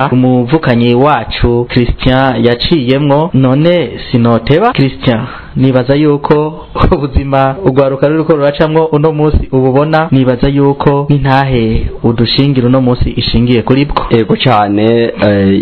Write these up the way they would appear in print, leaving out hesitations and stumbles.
Umuvukanyi wacu Christian yaciyemwo. None sinoteba, Christian, nibaza yuko ubuzima urwaruka ruriko ruracamwo uno munsi ububona. Nibaza yuko n'intahe udushingira uno munsi ishingiye kuri bwo. Ego cyane,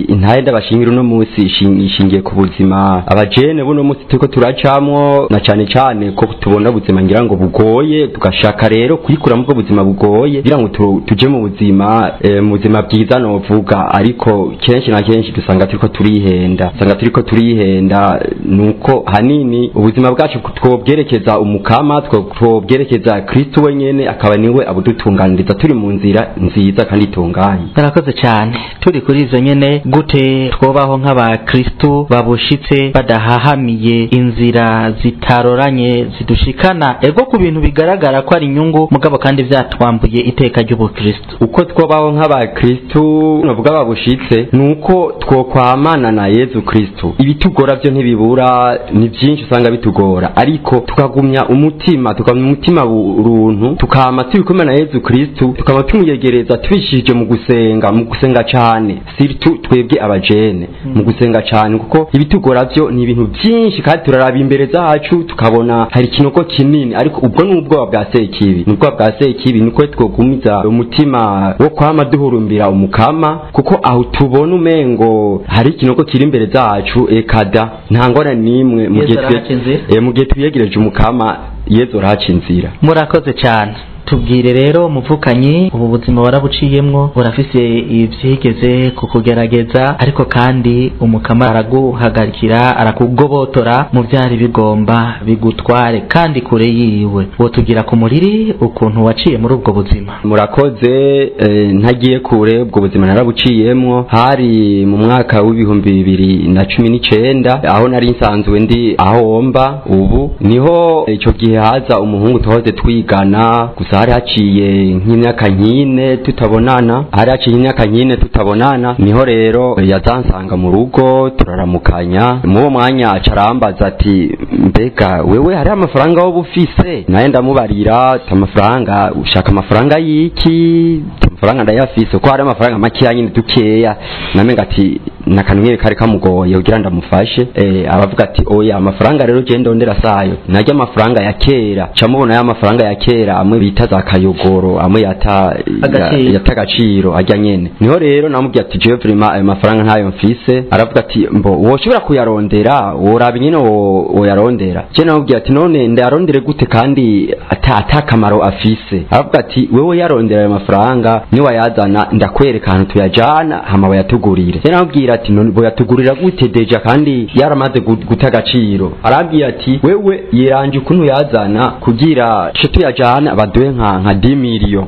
intahe ndabashingira uno munsi ishingiye ku buzima abajene buno munsi turiko turacamwo, na cane cane ko tubona ubuzima ngira ngo bugoye, tugashaka rero kwikura mu buzima bugoye kugira ngo tuje mu buzima mu buzima bwiza novuga. Ariko kenshi na kenshi dusanga turiko turihenda, usanga turiko turihenda. Nuko hanini ubuzima bwacu twobwerekeza Umukama, twobwerekeza Kristo wenyene, akaba niwe abudutunganiriza turi mu nzira nziza kandi itunganye. Murakoze cyane. Turi kuri izo nyene, gute twobaho nk'abakristu babushitse badahahamiye inzira zitaroranye zidushikana ego ku bintu bigaragara ko ari inyungu, mugabo kandi vyatwambuye iteka ry'ubukristu? Uko twobaho nk'abakristu novuga babushitse, nuko twokwamana na Yezu Kristu. Ibitugora byo ntibibura, ni byinshi usanga bitugora, ariko tukagumya umutima, tukagumya umutima runtu, tukama turi kumwe na Yezu Kristu, tukama tumuyegereza tubishije mu gusenga, mu gusenga cyane, surtout twebwe abajene, mu gusenga cyane, kuko ibitugora byo ni ibintu byinshi kandi turaraba imbere zacu tukabona hari ikinogo kinini, ariko ubwo ni ubwoba bwa Sekibi, ni ubwoba bwa Sekibi. Niko twogumiza umutima wo kwama duhurumbira Umukama, kuko aho tubona umengo hari ikinogo kiri imbere zacu, ekada nta ngorane n'imwe mu gihe Yezu arahaca inzira. Mu gihe twiyegereje Umukama, Yezu arahaca inzira. Murakoze cyane. Tubwire rero muvukanyi, ubu buzima warabuciyemwo, urafise ivyigeze kukugerageza, ariko kandi Umukama araguhagarikira, arakugobotora mu vyari bigomba bigutware kandi kure yiwe. Wotubwira ku muriri ukuntu waciye muri ubwo buzima? Murakoze. Ntagiye kure, ubwo buzima narabuciyemwo. Hari mu mwaka w'2019, aho nari nsanzwe ndi aho mba ubu. Niho ico gihe haza umuhungu tuhoze twigana, gusa hari haciye nk'imyaka nkine tutabonana, hari haciye imyaka nkine tutabonana. Niho rero yazansanga mu rugo, turaramukanya. Muri uwo mwanya aca arambaza ati: "Mbega wewe hari amafaranga woba ufise?" Naye ndamubarira ati: "Amafaranga? Ushaka amafaranga y'iki? Amafaranga ndayafise." Ko hari amafaranga makeya nyine, dukeya. Namenga ati nakantu nyene kari kamugoye kugira ndamufashe. Aravuga ati: "Oya, amafaranga rero je ndondera sayo, narya amafaranga ya kera." Ca mubona ya mafaranga ya kera amwe bita za kayogoro, amwe yata Agaciro. Yata agaciro ajya nyene. Niho rero namubwiye ati: "Jewe vraiment ayo mafaranga ntayo mfise." Aravuga ati: "Mbo woshobora kuyarondera, woraba nyene woyarondera." Je namubwiye ati: "None ndayarondere gute kandi ata kamaro afise?" Aravuga ati: "Wewe yarondera ayo mafaranga, niwayazana ndakwereka ahantu tuyajana hama bayatugurire." Je namubwira ati: "None boyatugurira gute déjà kandi yaramaze guta agaciro?" Arambwira ati: "Wewe yiranje ukuntu yazana kugira ce tuyajana baduhe nka 10 miliyo."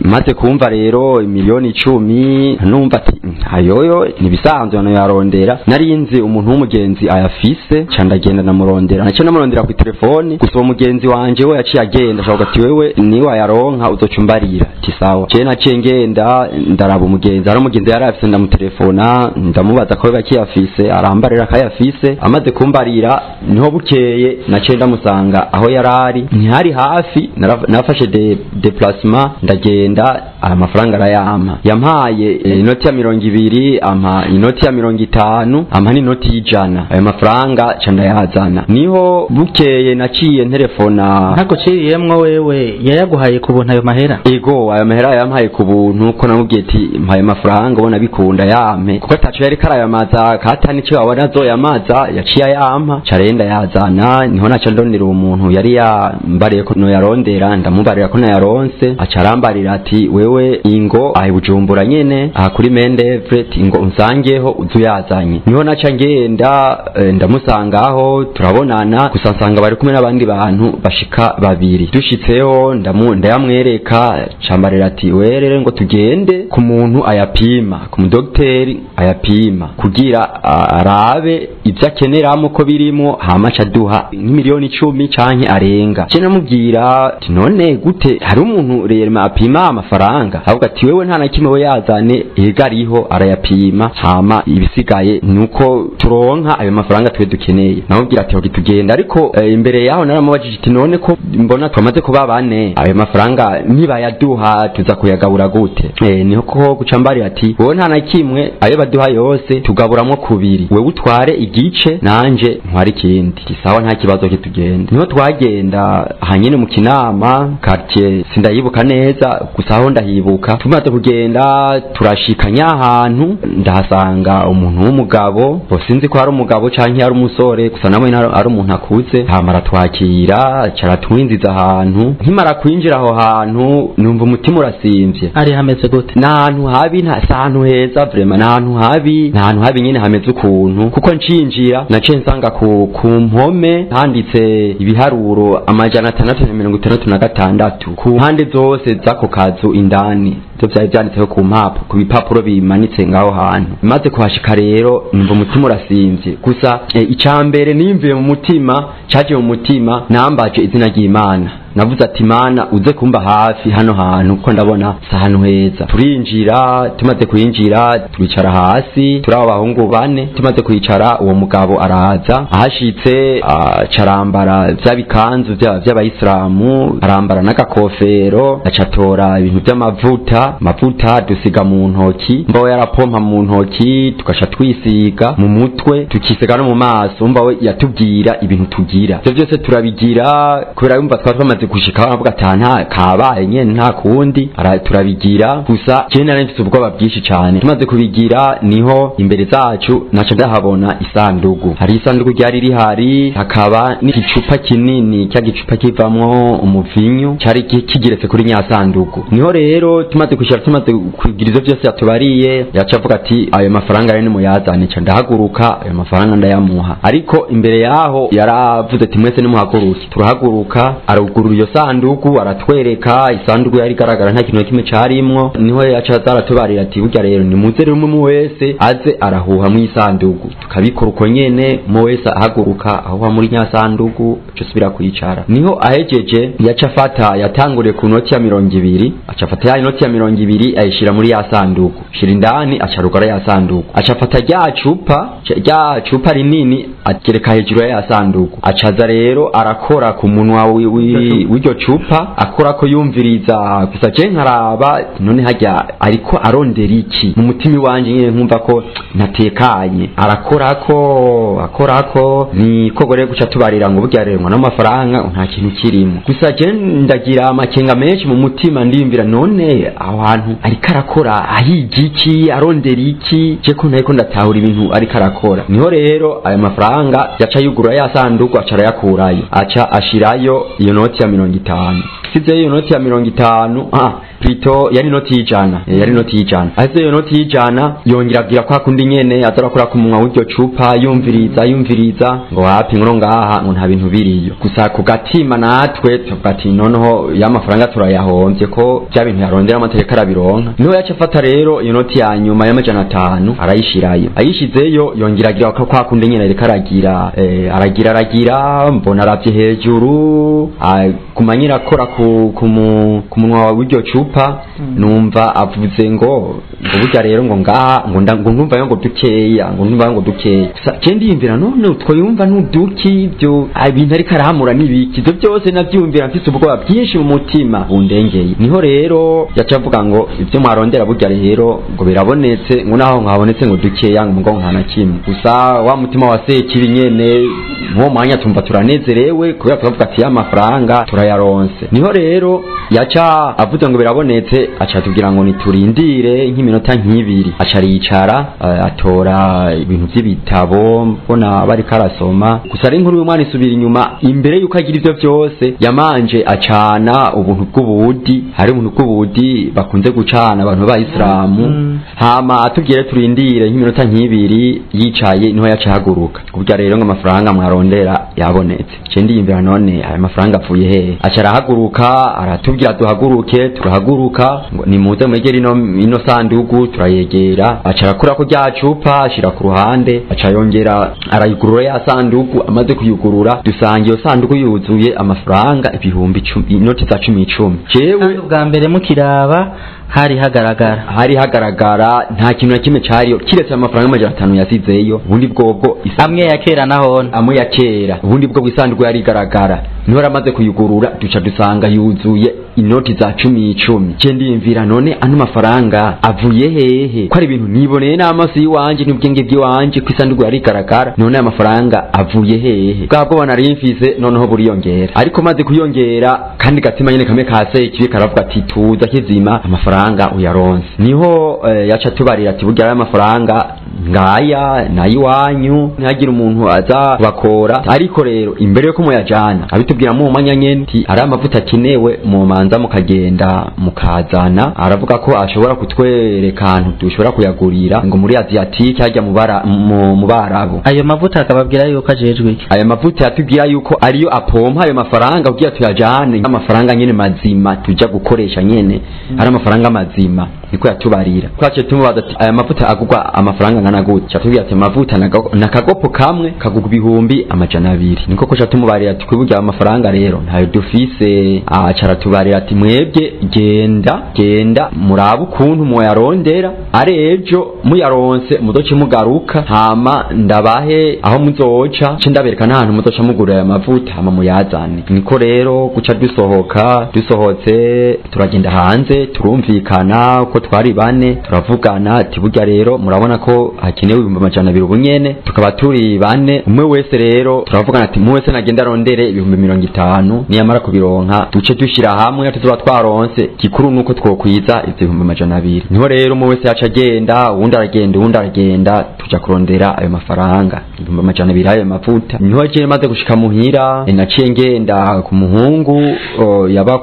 Maze kumva rero 10 miliyoni numva ati: "Ayoyo nibisanzwe no yarondera." Nari nzi umuntu w'umugenzi ayafise, ca ndagenda namurondera. Naco namurondera ku telefone gusa, uwo mugenzi wanje we yaciye agenda ashaka ati: "Wewe ni wayaronka uzocumbarira." Ati: "Sawa." Je naciye ngenda ndaraba umugenzi, hari umugenzi yari afise, ndamutelefona, ndamubaza ko bakiyafise, arambarira akayafise. Amaze kumbarira, niho bukeye naciye ndamusanga aho yarari, ntihari hafi, nafashe déplacement ndagenda, aya mafaranga arayampa. Yampaye inoti ya 20, ampa inoti ya 50, ampa n'inoti y'100. Ayo mafaranga ca ndayazana. Niho bukeye naciye ntelefona. Ntaguciriyemwo, wewe yayaguhaye ku buntu ayo mahera? Ego, ayo mahera yampaye ku buntu, ko namubwiye ati: "Mpaye amafaranga ubona bikunda yampe," kuko ataco yari karayamaza kata nico yabona azoyamaza. Yaciye ayampa, ca rero ndayazana. Niho naca ndondera uwo muntu yari yambariye ko noyarondera, ndamubarira ko nayaronse. Aca arambarira ati: "Wewe ingo aha i Bujumbura nyene, aha kuri Mendevre, ati ingo unsangeho uzuyazanye." Niho naca ngenda, ndamusangaho, turabonana, gusa nsanga bari kumwe n'abandi bantu bashika babiri. Dushitseho ndayamwereka, cambarira ati: "Werere ngo tugende ku muntu ayapima, ku mudogiteri ayapima." apima kugira arabe ivyo akeneramo ko birimo, hama aca aduha nk'imiliyoni 10 canke arenga. Je namubwira ati none gute hari umuntu rero apima amafaranga? Avuga ati wewe nta na kimwe, we yazane ega ariho arayapima, hama ibisigaye nuko turonka ayo mafaranga twe dukeneye. Namubwira ati hogi tugenda, ariko imbere yaho naramubajije ati none ko mbona twamaze kuba bane, ayo mafaranga nibayaduha tuza kuyagabura gute? Niho ko guca mbari ati wowe nta na kimwe, ayo baduha yose tugaburamwo kubiri, wewe utware igice nanje ntware ikindi. Sawa nta kibazo, kitugenda. Niho twagenda hanyene mu Kinama quartier, sindayibuka neza gusa aho ndahibuka. Tumaze kugenda turashika nyahantu, ndahasanga umuntu w'umugabo, bo sinzi ko ari umugabo canke ari umusore, gusa namwe ari umuntu akuze. Hama aratwakira, aratwinjiza ahantu. Nkimara kwinjira aho hantu numva umutima urasimvye. Ari hameze gute? N'ahantu habi, nta si ahantu heza vraiment, n'ahantu habi, n'ahantu habi nyene hameze ukuntu, kuko ncinjira naciye nsanga ku mpome handitse ibiharuro 666 ku mpande zose z'ako kazu indani. Ivyo vyari vyanditseho ku mpapuro, ku bipapuro bimanitse ngaho hantu. Maze kuhashika rero numva umutima urasimvye. Gusa ica mbere niyumviye mu mutima, caje mu mutima, nambaje izina ry'Imana. Navuze ati Mana uze kumba hafi hano hantu, kuko ndabona si ahantu heza. Turinjira, tumaze kwinjira twicara hasi, turi abo bahungu bane. Tumaze kwicara uwo mugabo araza, ahashitse acarambara vya bikanzu vy'abayisilamu, arambara n'agakofero, acatora ibintu vy'amavuta, mavuta dusiga mu ntoki, mbawe yarapompa mu ntoki, tugaca twisiga mu mutwe, tukisiga no mu maso. Mbawe yatubwira ibintu tugira, ivyo vyose turabigira kubera yumva twari twamaze gushika, avuga ati nta kabaye nyene nta kundi, turabigira. Gusa je nari mfise ubwoba bwinshi cane. Tumaze kubigira niho imbere zacu naca ndahabona isandugu. Hari isandugu ryari rihari, hakaba n'igicupa kinini, cya gicupa kivamwo umuvinyu, cari kigeretse kuri nya sandugu. Niho rero tumaze kwishura, tumaze kugira ivyo vyose yatubariye, yaca avuga ati ayo mafaranga rero nimuyazane. Ca ndahaguruka, ayo mafaranga ndayamuha, ariko imbere yaho yaravuze ati mwese nimuhaguruke. Turahaguruka, arugurura iyo sandugu aratwereka. Isandugu yari igaragara, nta kintu na kimwe carimwo. Niho yaca aratubarira ati burya rero nimuze rero umwe wese aze arahuha mu isandugu. Tukabikora uko nyene, umwe wese ahaguruka ahuha muri nya sandugu, aca asubira kwicara. Niho ahejeje yaca afata, yatanguriye ku noti ya 20, aca afata ya noti ya 20 ayishira muri ya sandugu, shira indani, aca rugara ya sandugu, aca afata rya cupa rinini agereka hejuru ya sandugu, acaza rero arakora ku munwa w'iryo cupa, akora ko yumviriza. Gusa je nkaraba none harya ariko arondera iki? Mu mutima wanje nyene nkumva ko ntatekanye. Arakorako akorako, ni kogore guca tubarira ngo burya rero ngo n'amafaranga nta kintu kirimo. Gusa je ndagira amakenga menshi mu mutima, ndiyumvira none aho hantu ariko arakora ahiga iki, arondera iki? Je ko ntariko ndatahura ibintu ariko arakora. Niho rero ayo mafaranga yaca yugura ya sanduku, aca arayakurayo, aca ashirayo iyo noti ya 50. Size iyo noti ya 50, plutôt yari noti y'ijana, yari noti y'ijana. Ahise iyo noti y'ijana yongera abwira kwa kundi nyene azarakora ku munwa w'iryo cupa, yumviriza yumviriza, ngo wapi, ngo ngaha ngo nta bintu biriyo. Gusa ku gatima natwe tuvuga ati noneho ya mafaranga turayahomvye, ko bya bintu yarondera amategeko arabironka. Niho yaca afata rero iyo noti ya nyuma ya 500 arayishirayo. Ayishizeyo yongera agira kwa kundi nyene ariko aragira, aragira aragira, mbona aravye hejuru, kumanyira akora ku munwa w'iryo cupa, numva avuze ngo burya rero ngo ngaha ngo ndumva ngo dukeya, ngo ndumva ngo dukeya. Gusa je ndiyumvira none utwo yumva n'uduki, ibyo ibintu ariko arahamura n'ibiki? Ivyo byose navyumvira mfise ubwoba bwinshi mu mutima bundengeye. Niho rero yaca avuga ngo ivyo mwarondera burya rero ngo birabonetse, ngo naho nkabonetse ngo dukeya, ngo nta na kimwe. Gusa wa mutima wa sekibi nyene mu mwanya tumva turanezerewe, kubera tukavuga ati ya mafaranga turayaronse. Niho rero yaca avuze ngo birabonetse, aca tubwira ngo niturindire nk'iminota nk'ibiri. Aca aricara, atora ibintu by'ibitabo, mbona bariko arasoma. Gusa ari inkuru y'umwana isubira inyuma, imbere yuko agira ivyo vyose yamanje acana ubuntu bw'ubudi. Hari ubuntu bw'ubudi bakunze gucana abantu b'abayisilamu. Hama atubwire turindire nk'iminota nk'ibiri, yicaye, niho yaca ahaguruka, burya rero ngo amafaranga mwarondera twarondera yabonetse. Je ndiyumvira none aya mafaranga avuye hehe? Aca arahaguruka aratubwira duhaguruke, turahaguruka ngo nimuze mwegere ino sandugu, turayegera. Aca arakurako rya cupa ashira ku ruhande, aca yongera arayugurura ya sandugu. Amaze kuyugurura dusanga iyo sandugu yuzuye amafaranga 10,000, inoti za 10 10. Jewe ubwa mbere mukiraba hari hagaragara nta kintu na kimwe cariyo kiretse amafaranga 500 yasizeyo. Ubundi bwobwo amwe ya kera nahone amwe ya kera, ubundi bwo bwisanduku yari garagara. Niho yaramaze kuyugurura duca dusanga yuzuye inoti za 10 10. Je ndiyumvira none ano mafaranga avuye hehe, ko ari ibintu niboneye n'amaso yiwanje n'ubwenge bw'iwanje ko isanduku yari garagara, none aya mafaranga avuye hehe? Bwabwo banari mfise noneho buriyongera, ariko maze kuyongera kandi gatima nyene kamwe kase kibi karavuga ati tuza kizima amafaranga uyaronse. Niho yaca tubarira ati burya aya mafaranga ngaya nayiwanyu, ntihagira umuntu aza bakora. Ariko rero imbere yo kumuyajana abitubwira mu mwanya nyene ati ari amavuta akenewe mu manza mukagenda mukazana. Aravuga ko ashobora kutwereka ahantu dushobora kuyagurira ngo muri Asiatique hajya mu Barabu. Ayo mavuta akababwira yuko ajejwe iki? Ayo mavuta yatubwira yuko ariyo apompa ayo mafaranga kugira tuyajane, amafaranga nyene mazima tuja gukoresha nyene, ari amafaranga mazima, niko yatubarira. Twaciye tumubaza ati aya mavuta agurwa amafaranga ngana gute? Yatubwira ati amavuta nakagopo kamwe kagurwa 200,000. Niko ko tumubarira ati kwiburya amafaranga rero ntayo dufise. Aca aratubarira ati mwebwe genda murabe ukuntu muyarondera, ari ejo muyaronse muzoce mugaruka, hama ndabahe aho muzoca nce ndabereka n'ahantu muzoca mugurira aya mavuta hama muyazane. Niko rero guca dusohoka, dusohotse turagenda hanze turumvikana uko twari bane, turavugana ati burya rero murabona ko hakenewe 200,000 ubunyene, tukaba turi bane, umwe wese rero turavugana ati umwe wese nagenda arondere 50,000, niyamara kubironka duce dushira hamwe tuzoba twaronse, gikuru nuko twokwiza ivyo 200,000. Niho rero umwe wese yaca agenda, uwundi aragenda, uwundi aragenda, tuja kurondera ayo mafaranga 200,000 ayo mavuta. Niho je maze gushika muhira naciye ngenda ku muhungu yaba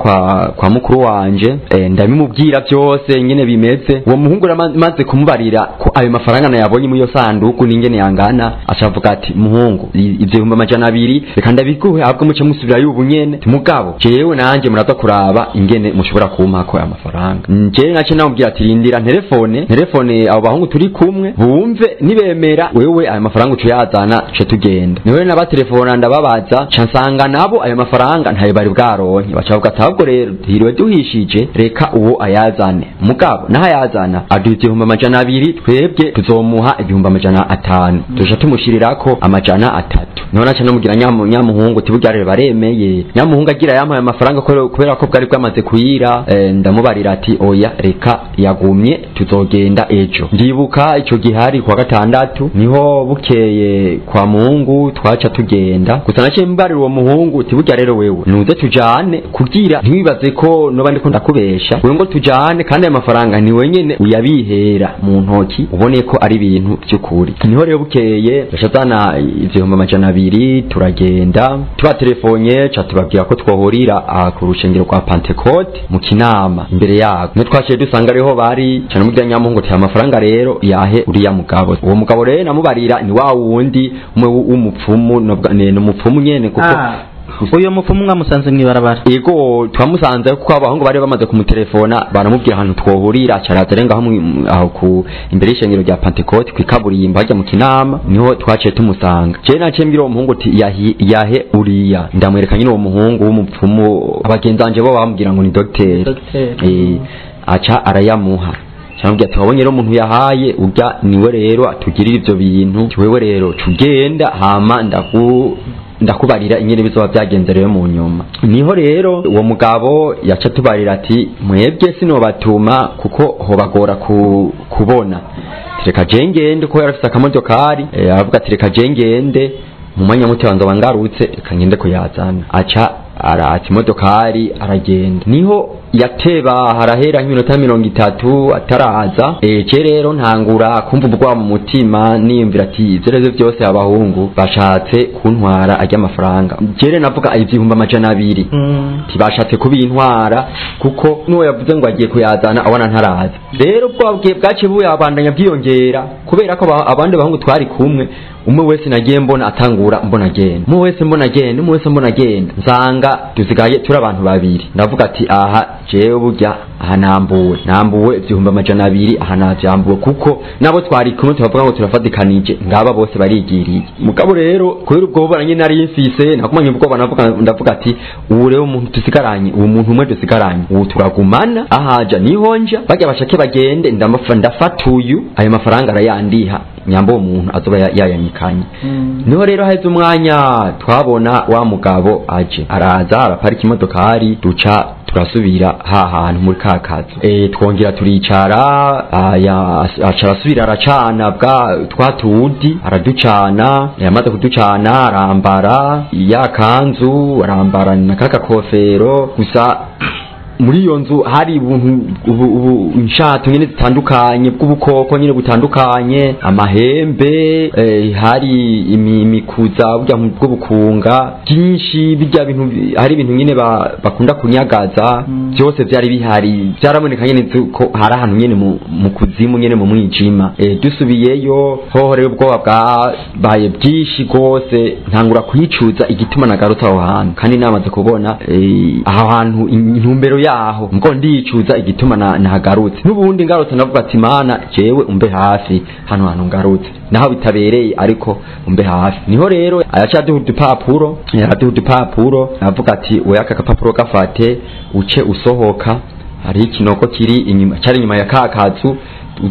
kwa mukuru wanje, ndabimubwira byose nyene bimeze. Uwo muhungu maze kumubarira ko ayo mafaranga nayabonye mu yo sanduku n'ingene yangana, acavuga ati muhungu ivyo 200,000 reka ndabiguhe, ahubwo muce musubira y'ubu nyene, mugabo jewe nanje muraza kuraba ingene mushobora kumpa ko aya mafaranga. Nje nace namubwira ati rindira telefone abo bahungu turi kumwe bumve, nibemera wewe ayo mafaranga ucuyazana ce tugenda. Niwe nabatelefona ndababaza, ca nsanga nabo ayo mafaranga ntayo bari bwaronke. Bacavuga ati ahubwo rero hiriwe duhishije, reka uwo ayazane, mugabo nahayazana aduha 200,000, twebwe tuzomuha 500,000, tuja tumushirirako 300. Niho naca namubwira nyamuhungu ati burya rero baremeye. Nyamuhungu agira yampaye amafaranga kubera ko bwari bwamaze kuyira. Ndamubarira ati oya reka yagumye tuzogenda ejo. Ndibuka ico gihari kwa gatandatu, niho bukeye kwa muhungu twaca tugenda. Gusa naciye mbarira uwo muhungu ati burya rero wewe nuze tujane kugira ntiwibaze ko noba ndiko ndakubesha, wewe ngo tujane kandi aya mafaranga ni wenyene uyabihera mu ntoki ubone ko ari ibintu by'ukuri. Niho rero bukeye yashazana 200,000, turagenda tubatelefone ca tubabwira ko twohurira ku rushengero rwa Pentecote mu Kinama imbere yabo. Niho twaciye dusanga ariho bari, ca namubwira nyamuhungu ati amafaranga rero yahe uriya mugabo. Uwo mugabo rero namubarira ni wa wundi umwe w'umupfumu, n'umupfumu nyene kuko uyo mupfumu mwamusanze mwibarabara? Ego twamusanze kuko abahungu bari bamaze kumutelefona baramubwira ahantu twohurira, caraza renga aho ku imbere y'ishengero rya Pentecote kwikaburimbo hajya mu Kinama, niho twaciye tumusanga. Je naciye mbwira uwo muhungu ati yahe uriya, ndamwereka nyine uwo muhungu w'umupfumu, abagenzi banje bo bamubwira ngo ni docteur. Aca arayamuha. Cyangwa ati wabonye rero umuntu yahaye urya niwe rero atugirira ivyo bintu, wewe rero tugenda hama ndakubarira ingene bizoba byagenze rero mu nyuma. Niho rero uwo mugabo yaca tubarira ati mwebwe sinobatuma kuko hobagora kubona, reka je ngende, ko yarafise akamodokari. Aravuga ati reka je ngende mu mwanya muto wanze bangarutse, reka ngende kuyazana. Aca arata imodokari aragenda. Niho yateba harahera nk'iminota 30 ataraza. Je rero ntangura kumva ubwoba mu mutima, niyumvira ati ivyo rero byose abahungu bashatse kuntwara ajya amafaranga. Je rero navuga 200,000 tibashatse kubintwara kuko nuwo yavuze ngo agiye kuyazana abona ntaraza. Rero ubwo bwaciye buyabandanya bwiyongera kubera ko abandi bahungu twari kumwe Umwe wese nagiye mbona atangura mbona agenda, umwe wese mbona agenda, umwe wese mbona agenda, nsanga dusigaye turi abantu babiri. Ndavuga ati aha jewe burya aha nambuwe 200,000, aha navyambuwe, kuko nabo twari kumwe tubavuga ngo turafatikanije, ngaba bose barigiriye. Mugabo rero kubera ubwo bubara nyine nari mfise, nakumanye ubwoba, ndavuga ati ubu rero umuntu dusigaranye, uwo muntu umwe dusigaranye, ubu turagumana, ahaja nihonja bajya bashake bagende, ndafata uyu, ayo mafaranga arayandiha, nyambo uwo muntu azoba yayanyikanye. Niho rero haheze umwanya twabona wa mugabo aje, araza araparika imodokari, duca turasubira ha hantu muri ka kazu. Twongera turicara, aca arasubira aracana bwa twatudi, araducana. Yamaze kuducana arambara ya kanzu, arambara na kaka kofero. Gusa muri iyo nzu hari ubu inshato nyine zitandukanye bw'ubukoko nyine butandukanye, amahembe, hari imikuza burya bw'ubukunga byinshi, bijya bintu hari ibintu nyine bakunda kunyagaza, byose byari bihari, byaraboneka nyine ko hari ahantu nyine mu kuzimu nyine mu mwijima. Dusubiyeyo hoho rero ubwoba bwabaye bwinshi rwose, ntangura kwicuza igituma nagarutse aho hantu, kandi namaze kubona aho hantu intumbero yaho, ngo ndicuza igituma nahagarutse. N'ubundi ngarutse navuga ati Mana jewe umbe hafi hano hantu ngarutse, naho bitabereye ariko umbe hafi. Niho rero ayaca aduha udupapuro, avuga ati we aka kapapuro gafate uce usohoka, hari ikinogo kiri inyuma, cari inyuma ya kakazu,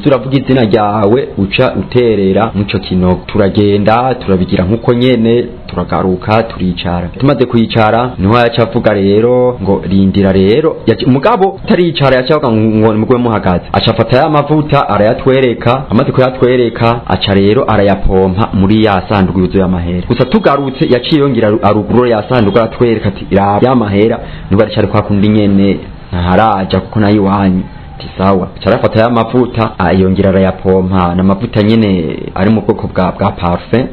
uravuga izina ryawe uca uterera muco kinogo. Turagenda turabigira nkuko nyene, turagaruka turicara. Tumaze kwicara niho yaca avuga rero ngo rindira rero, umugabo taricara yaca avuga ngo nimugwe muhagaze, aca afata ya mavuta arayatwereka. Amaze kuyatwereka aca rero arayapompa muri ya sanduku yuzuye amahera. Gusa tugarutse yaciye yongera arugurura ya sanduku aratwereka ati ya mahera niba aricari kwa kundi nyene ntaharaja kuko nayo iwanyu. Sawa, carafata ya mavuta ayongera arayapompa, na mavuta nyene ari mu bwoko bwa parfum,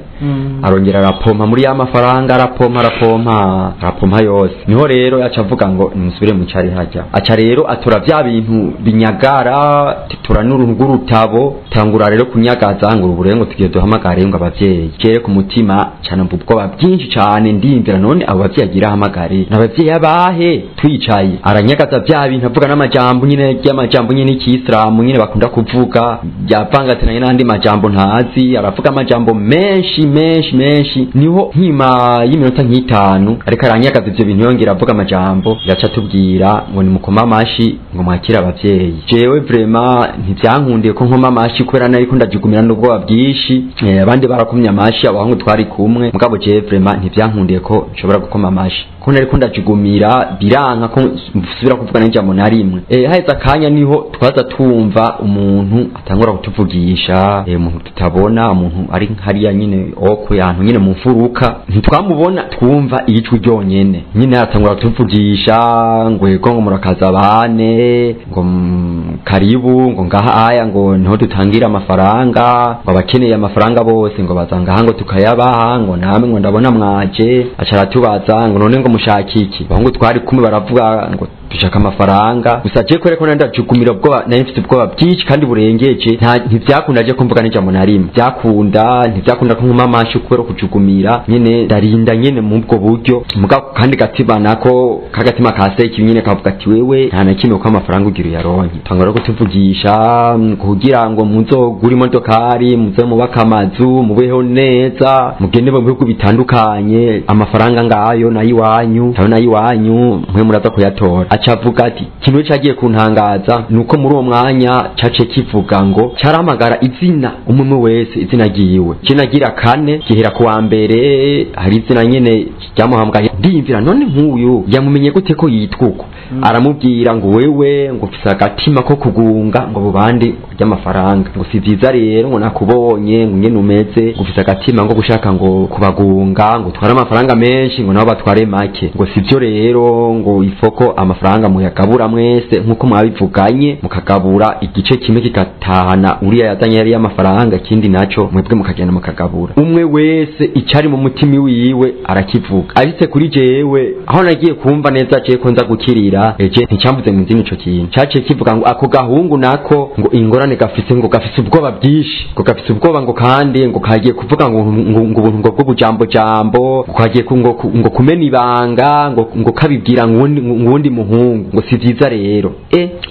arongera arapompa muri ya mafaranga, arapompa yose. Niho rero yaca avuga ngo nimusubire mu cari hajya, aca rero atora vya bintu binyagara, tura n'uruntu rw'urutabo, tangura rero kunyagaza ngo uburengo tugiye duhamagare ngo abavyeyi. Kere ku mutima cyane ubwoba bwinshi cyane, ndiyumvira none abo bavyeyi agira ahamagare n'abavyeyi abahe? Twicaye aranyagaza vya bintu, avuga n'amajambo nyine y'amajambo nyine y'Islamu nyine bakunda kuvuga, yavangatiranye n'andi majambo ntazi, aravuga amajambo menshi menshi menshi. Niho nkima y'iminota nk'itanu ariko aranyagaza ivyo bintu, yongera avuga amajambo, yaca atubwira ngo nimukoma amashi ngo mwakire abavyeyi. Jewe vraiment ntivyankundiye ko nkoma amashi kubera nariko ndajugumira n'ubwoba bwinshi. Abandi barakomye amashi, abahungu twari kumwe, mugabo jewe vraiment ntivyankundiye ko nshobora gukoma amashi ko nariko ndajugumira, biranka ko nsubira kuvuga n'ijambo na rimwe. Haheze akanya niho twaza tumva umuntu atangura kutuvugisha, umuntu tutabona, umuntu ari hariya nyine okwe ahantu nyine mu mfuruka, ntitwamubona, twumva ijwi ryonyene nyine atangura kutuvugisha ngo yego ngo murakaza bane, ngo karibu, ngo ngaha aya ngo niho dutangira amafaranga, ngo abakeneye amafaranga bose ngo bazanga ngo tukayabaha, ngo namwe ngo ndabona mwaje. Aca aratubaza ngo none ngo mushaka iki? Abahungu twari kumwe baravuga ngo dushaka amafaranga. Gusa je kwereko ndajukumira ubwoba, nari mfite ubwoba bwinshi kandi burengeje, ntivyakunda je kumvuga n'ijambo na rimwe, ntivyakunda ko nkoma amashi kubera kujugumira nyene, ndarinda nyene mu bwo buryo. Mugabo kandi gatima nako kagatima kaseki nyene kavuga ati wewe nta na kimwe ko amafaranga ugira uyaronke. Tangura kutuvugisha kugira ngo muzogure imodokari, muze mubaka amazu, mubeho neza, mugende mu bihugu bitandukanye, amafaranga ngayo nayo iwanyu, nayo nayo iwanyu mwe muraza kuyatora. Aca avuga ati ikintu cagiye kuntangaza nuko muri uwo mwanya cace kivuga ngo carahamagara izina umwe wese izina ryiwe, kinagira kane gihera kuwa mbere, hari izina nyene ryamuhamagaye. Ndiyumvira none nk'uyu yamumenye gute ko yitwa uko? Aramubwira ngo wewe ngo ufise agatima ko kugunga ngo bubandi ry'amafaranga, ngo si vyiza rero ngo nakubonye ngo nyene umeze, ngo ufise agatima ngo gushaka ngo kubagunga ngo utware amafaranga menshi ngo nabo batware make, ngo sivyo rero ngo ifoko amafaranga mafaranga muyagabura mwese nkuko mwabivuganye, mukagabura igice kimwe kigatahana uriya yazanye yari amafaranga, ikindi naco mwebwe mukagenda mukagabura. Umwe wese icari mu mutima wiwe arakivuga. Ariko kuri jewe aho nagiye kumva neza je ko nza gukirira, eje nticambuze mu zindi ico kintu caciye kivuga ngo ako gahungu nako ngo ingorane gafise, ngo gafise ubwoba bwinshi, ngo gafise ubwoba, ngo kandi ngo kagiye kuvuga ngo ubuntu ngo bwo bujambo jambo, ngo kagiye ngo kumena ibanga, ngo kabibwira ngo muhungu, ngo si vyiza rero.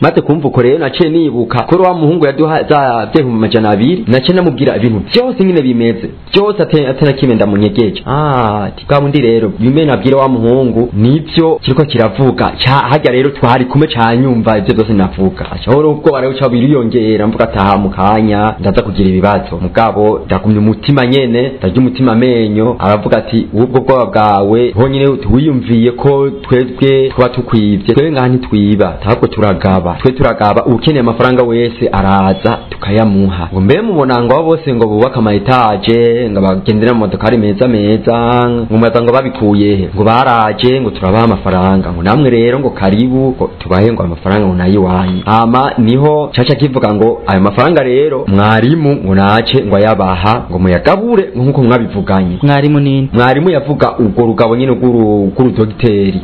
Maze kumva uko rero naciye nibuka ko wa muhungu yaduha za 200,000, naciye namubwira ibintu byose nyine bimeze byose, atena kimwe ndamunyegeje. Ati bwa bundi rero bimwe nabwira wa muhungu nivyo kiriko kiravuga hajya rero twari kumwe canyumva ivyo byose navuga. Aho ubwo rero ca biriyongera, mvuga ataha mu kanya ndaza kugira ibibazo, mugabo ndagumye umutima nyene, ndarya umutima amenyo. Aravuga ati ubwo bwoba bwawe honyine wiyumviye ko twebwe tuba tukwivye, twebwe ngaha ntitwiba, ahubwo turagaba, twe turagaba, ukeneye amafaranga wese araza tukayamuha. Ngo mbe mubona ngo abo bose ngo bubaka ama etaje, ngo bagendera mu modokari meza meza, ngo mubaza ngo babikuye he, ngo baraje ngo turabaha amafaranga, ngo namwe rero ngo karibu ngo tubahe ngo amafaranga ngo nayo iwanyu. Hama niho caca kivuga ngo ayo mafaranga rero mwarimu ngo nace ngo ayabaha ngo muyagabure nkuko mwabivuganye. Mwarimu nini? Mwarimu yavuga ubwo rugabo nyine rw'urudogiteri.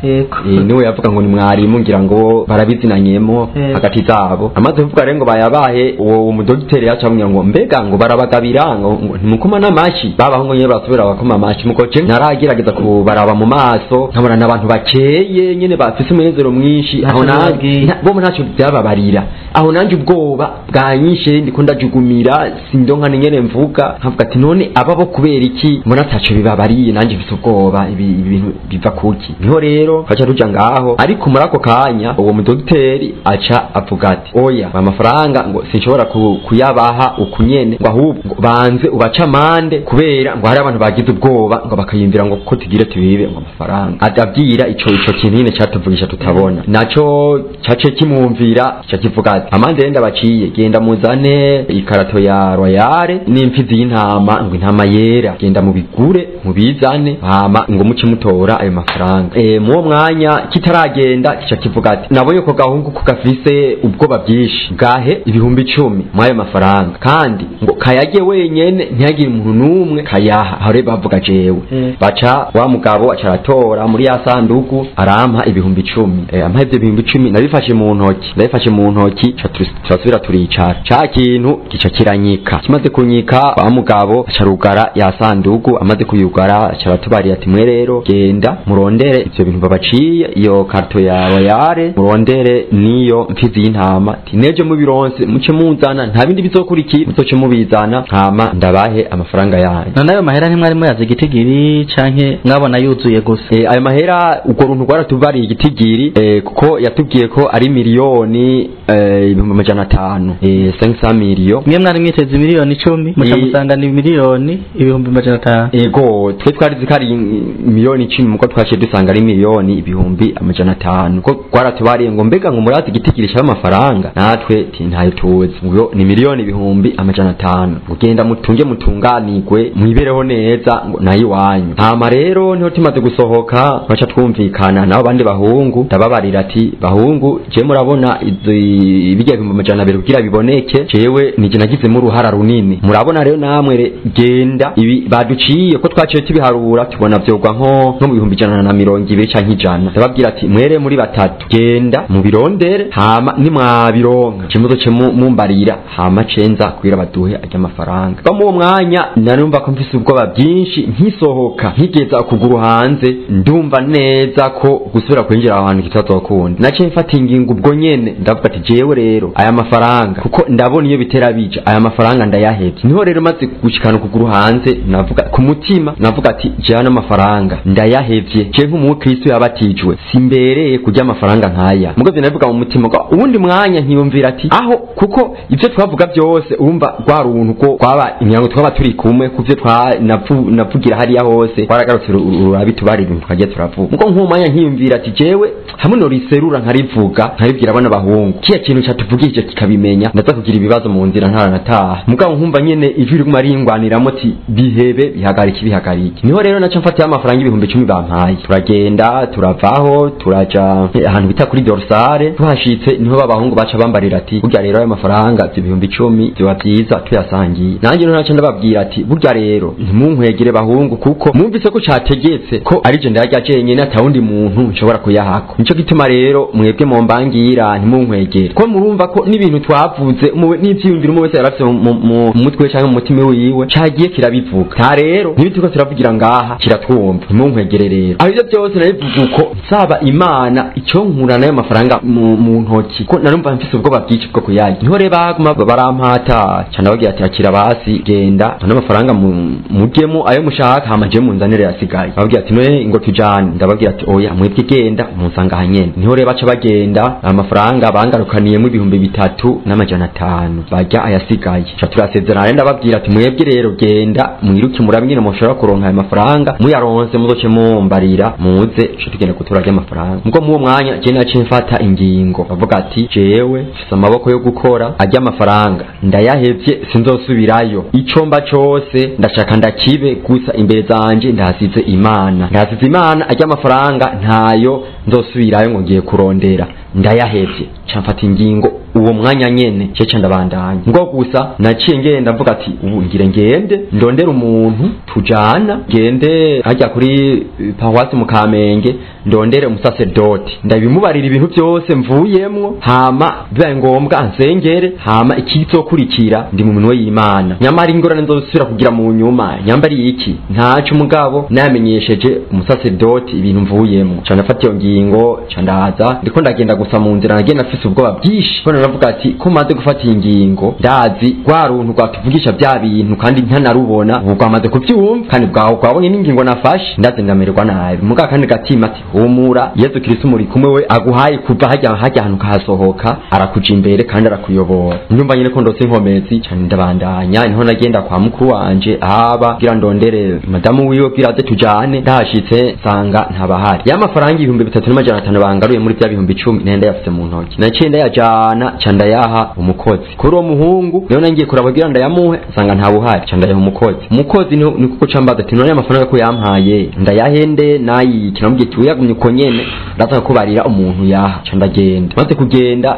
Niwe yavuga ngo ni mwarimu, ngira ngo barabizinanyemo hagati zabo. Amaze kuvuga rero ngo bayabahe, uwo mudogiteri yacamwe ngo mbega ngo barabagabira ngo ntimukoma n'amashi, babaho ngo nyine barasubira bakoma amashi. Muko je naragerageza kubaraba mu maso nkabona n'abantu bakeye nyine bafise umunezero mwinshi, aho nanjye bo ntacyo byababarira, aho nanjye ubwoba bwanyishe ndiko ndajugumira, sindonka nyene mvuga, nkavuga ati none aba bo kubera iki mbona ataco bibabariye, nanjye mfise ubwoba, ibi bintu biva kuki? Niho rero aca ruja ngaho, ariko muri ako kanya uwo mudogiteri aca avuga ati oya, amafaranga ngo sinshobora kuyabaha ukunyene, ngo ahubwo banze ubaca amande, kubera ngo hari abantu bagize ubwoba ngo bakayumvira ngo ko tugire tubibe ngo amafaranga. Adabwira ico kintu nyene catuvugisha tutabona, naco cace kimwumvira, ca kivuga ati amande yenda baciye, genda muzane ikarato ya royale n'imfizi y'intama, ngo intama yera, genda mubigure mubizane, hama ngo muce mutora ayo mafaranga. Muwo mwanya kitaragenda kica kivuga ati nabonye ko gahungu ko gafise ubwoba bwinshi, gahe 10,000 mwayo mafaranga, kandi ngo kayage wenyene ntihagire umuntu numwe kayaha. Aho rero bavuga jewe, baca wa mugabo aca aratora muri ya sanduku arampa 10,000. Ampa ivyo 10,000 nabifashe mu ntoki, turasubira turicara, ca kintu gica kiranyika. Kimaze kunyika wa mugabo aca arugara ya sanduku, amaze kuyugara aca aratubariye ati mwe rero genda murondere ivyo bintu babaciye, iyo karto ya royale murondere niyo mfizi y'intama, ati nejo mubironse muce muzana, nta bindi bizokurikira, muzoce mubizana hama ndabahe amafaranga yanyu. None ayo mahera ntimwari muyazi igitigiri canke mwabona yuzuye gusa? Ayo mahera urwo runtu rwaratubariye igitigiri, kuko yatubwiye ko ari miliyoni 500,000, 500 million. Mwe mwari mwiteze miliyoni 10, muca musanga ni miliyoni 500,000. Ego, twe twari zikari miliyoni 10, muko twaciye dusanga ari miliyoni 500,000. Ko rwaratubariye ngo mbega ngo murazi igitigiri cy'amafaranga, natwe ntayo tuzi, ngo ni miliyoni 500,000, ugenda mutunge mutunganirwe mwibereho neza ngo nayo iwanyu. Hama rero niho tumaze gusohoka baca twumvikana nabo bandi bahungu, ndababarira ati bahungu je murabona ibijya 200,000 kugira biboneke, jewe nije nagizemo uruhara runini, murabona rero namwe genda ibi baduciye ko twaciye tubiharura tubona vyogwa nko mu 120,000 canke 100. Ndababwira ati mwere muri batatu genda mubirondere, hama nimwabironka je muzoce mumbarira, hama cenza kugira baduhe ajya amafaranga. Kwa muwo mwanya narumva ko mfise ubwoba bwinshi, nkisohoka nkigeza ukuguru hanze ndumva neza ko gusubira kwinjira ahantu kitazokunda. Naciye mfata ingingo ubwo nyene, ndavuga ati jewe rero aya mafaranga kuko ndabona iyo bitera bija, aya mafaranga ndayahevye. Niho rero maze gushikana ukuguru hanze navuga ku mutima, navuga ati jewe n'amafaranga ndayahevye, je nk'umukristo yabatijwe simbereye kurya amafaranga nkaya. Mugo navuga mu mutima uwundi mwanya nkiyumvira ati aho kuko ivyo twavuga byose urumva rwa runtu ko kwaba imyango twaba turi kumwe kuvyo navugira hariya hose twaragarutse urabitubari ibintu twagiye turavuga. Mugo nk'umwanya nkiyumvira ati jewe hamwe no riserura nkarivuga nkaribwira abana bahungu kiya kintu catuvugije kikabimenya ndaza kugira ibibazo mu nzira ntaranataha. Mugabo nkumva nyene ijwi riguma ringwaniramo ati bihebe, bihagarike, bihagarike. Niho rero naca mfata amafaranga 10,000 bampaye, turagenda turavaho turaja ahantu bita kuri dorsale. Tuhashitse niho babahungu baca bambarira ati burya rero ayo mafaranga 10,000 byoba byiza tuyasangiye. Nanjye naca ndababwira ati burya rero ntimunkwegere bahungu, kuko mwumvise ko categetse ko ari je ndayarya jenyene atawundi muntu nshobora kuyahako. Nico gituma rero mwebwe mombangira ntimunkwegere, ko murumva ko n'ibintu twavuze n'ivyiyumviro umwe wese yarafise mu mutwe canke mu mutima wiwe cagiye kirabivuga. Ta rero ntibituko turavugira ngaha kiratwumva, ntimunkwegere rero. Aho ivyo byose nabivuga uko nsaba Imana icyo nkura nayo mafaranga mu ntoki, ko narumva mfise ubwoba bwinshi bwo kuyarya. Niho rero baguma barampata cyane bagira ati akira basi genda ano mafaranga mujyemo ayo mushaka hama je munzanire yasigaye. Babwira ati none ngo tujane, ndababwira ati oya mwebwe genda munsanga hanyene. Niho rero baca bagenda amafaranga bangarukaniyemo 3,500 bajya ayasigaye. Ca turasezerana, ndababwira ati mwebwe rero genda mwiruke murabingene mushobora kuronka ayo mafaranga, muyaronse muzoce mumbarira muze ca tugenda kuturarya amafaranga. Mugo muwo mwanya je naciye mfata ingingo bavuga ati jewe mfise amaboko yo gukora ajya amafaranga ndayahevye sinzosubirayo, icomba cose ndashaka ndakibe, gusa imbere zanje ndahasize Imana, ndahasize Imana, ajya amafaranga ntayo nzosubirayo ngo ngiye kurondera, ndayahevye. Ca mfata ingingo uwo mwanya nyene cece ndabandanya. Ngo gusa naciye ngenda mvuga ati ubu ngire ngende ndondera umuntu tujana, ngende hajya kuri paruwasi mu Kamenge ndondere umusacerdote ndabimubarira ibintu byose mvuyemwo, hama bibaye ngombwa ansengere, hama ikizokurikira ndi mu minwe y'Imana. Nyamara ingorane nzosubira kugira mu nyuma nyambari iki ntaco, mugabo namenyesheje umusacerdote ibintu mvuyemwo. Ca ndafata iyo ngingo ca ndaza, ndiko ndagenda gusa mu nzira nagenda mfise ubwoba bwinshi, ko naravuga ati ko maze gufata iyi ngingo ndazi rwa runtu rwatuvugisha bya bintu kandi ntanarubona, ubu rwamaze kuvyumva kandi bwaho rwabonye n'ingingo nafashe, ndazi ndamererwa nabi. Mugabo kandi gatima ati humura, Yezu Kristo muri kumwe we aguhaye kuva hajya ahantu kahasohoka, arakuja imbere kandi arakuyobora. Ndumva nyene ko ndose inkomezi cyane ndabandanya. Niho nagenda kwa mukuru wanje ahaba kugira ndondere madamu wiwe kugira aze tujane. Ndahashitse nsanga ntabahari. Ya mafaranga 3,500 bangaruye muri bya 10,000 nenda yafise mu ntoki, naciye ndayajana ca ndayaha umukozi. Kuri uwo muhungu niho nangiye kuraba kugira ndayamuhe, nsanga ntawuhari, ca ndayaha umukozi. Umukozi ni kuko cambaza ati none amafaranga ko yampaye ndayahende nayiki? Namubwiye ati uyagumye uko nyene ndaza kubarira umuntu yaha. Ca ndagenda, maze kugenda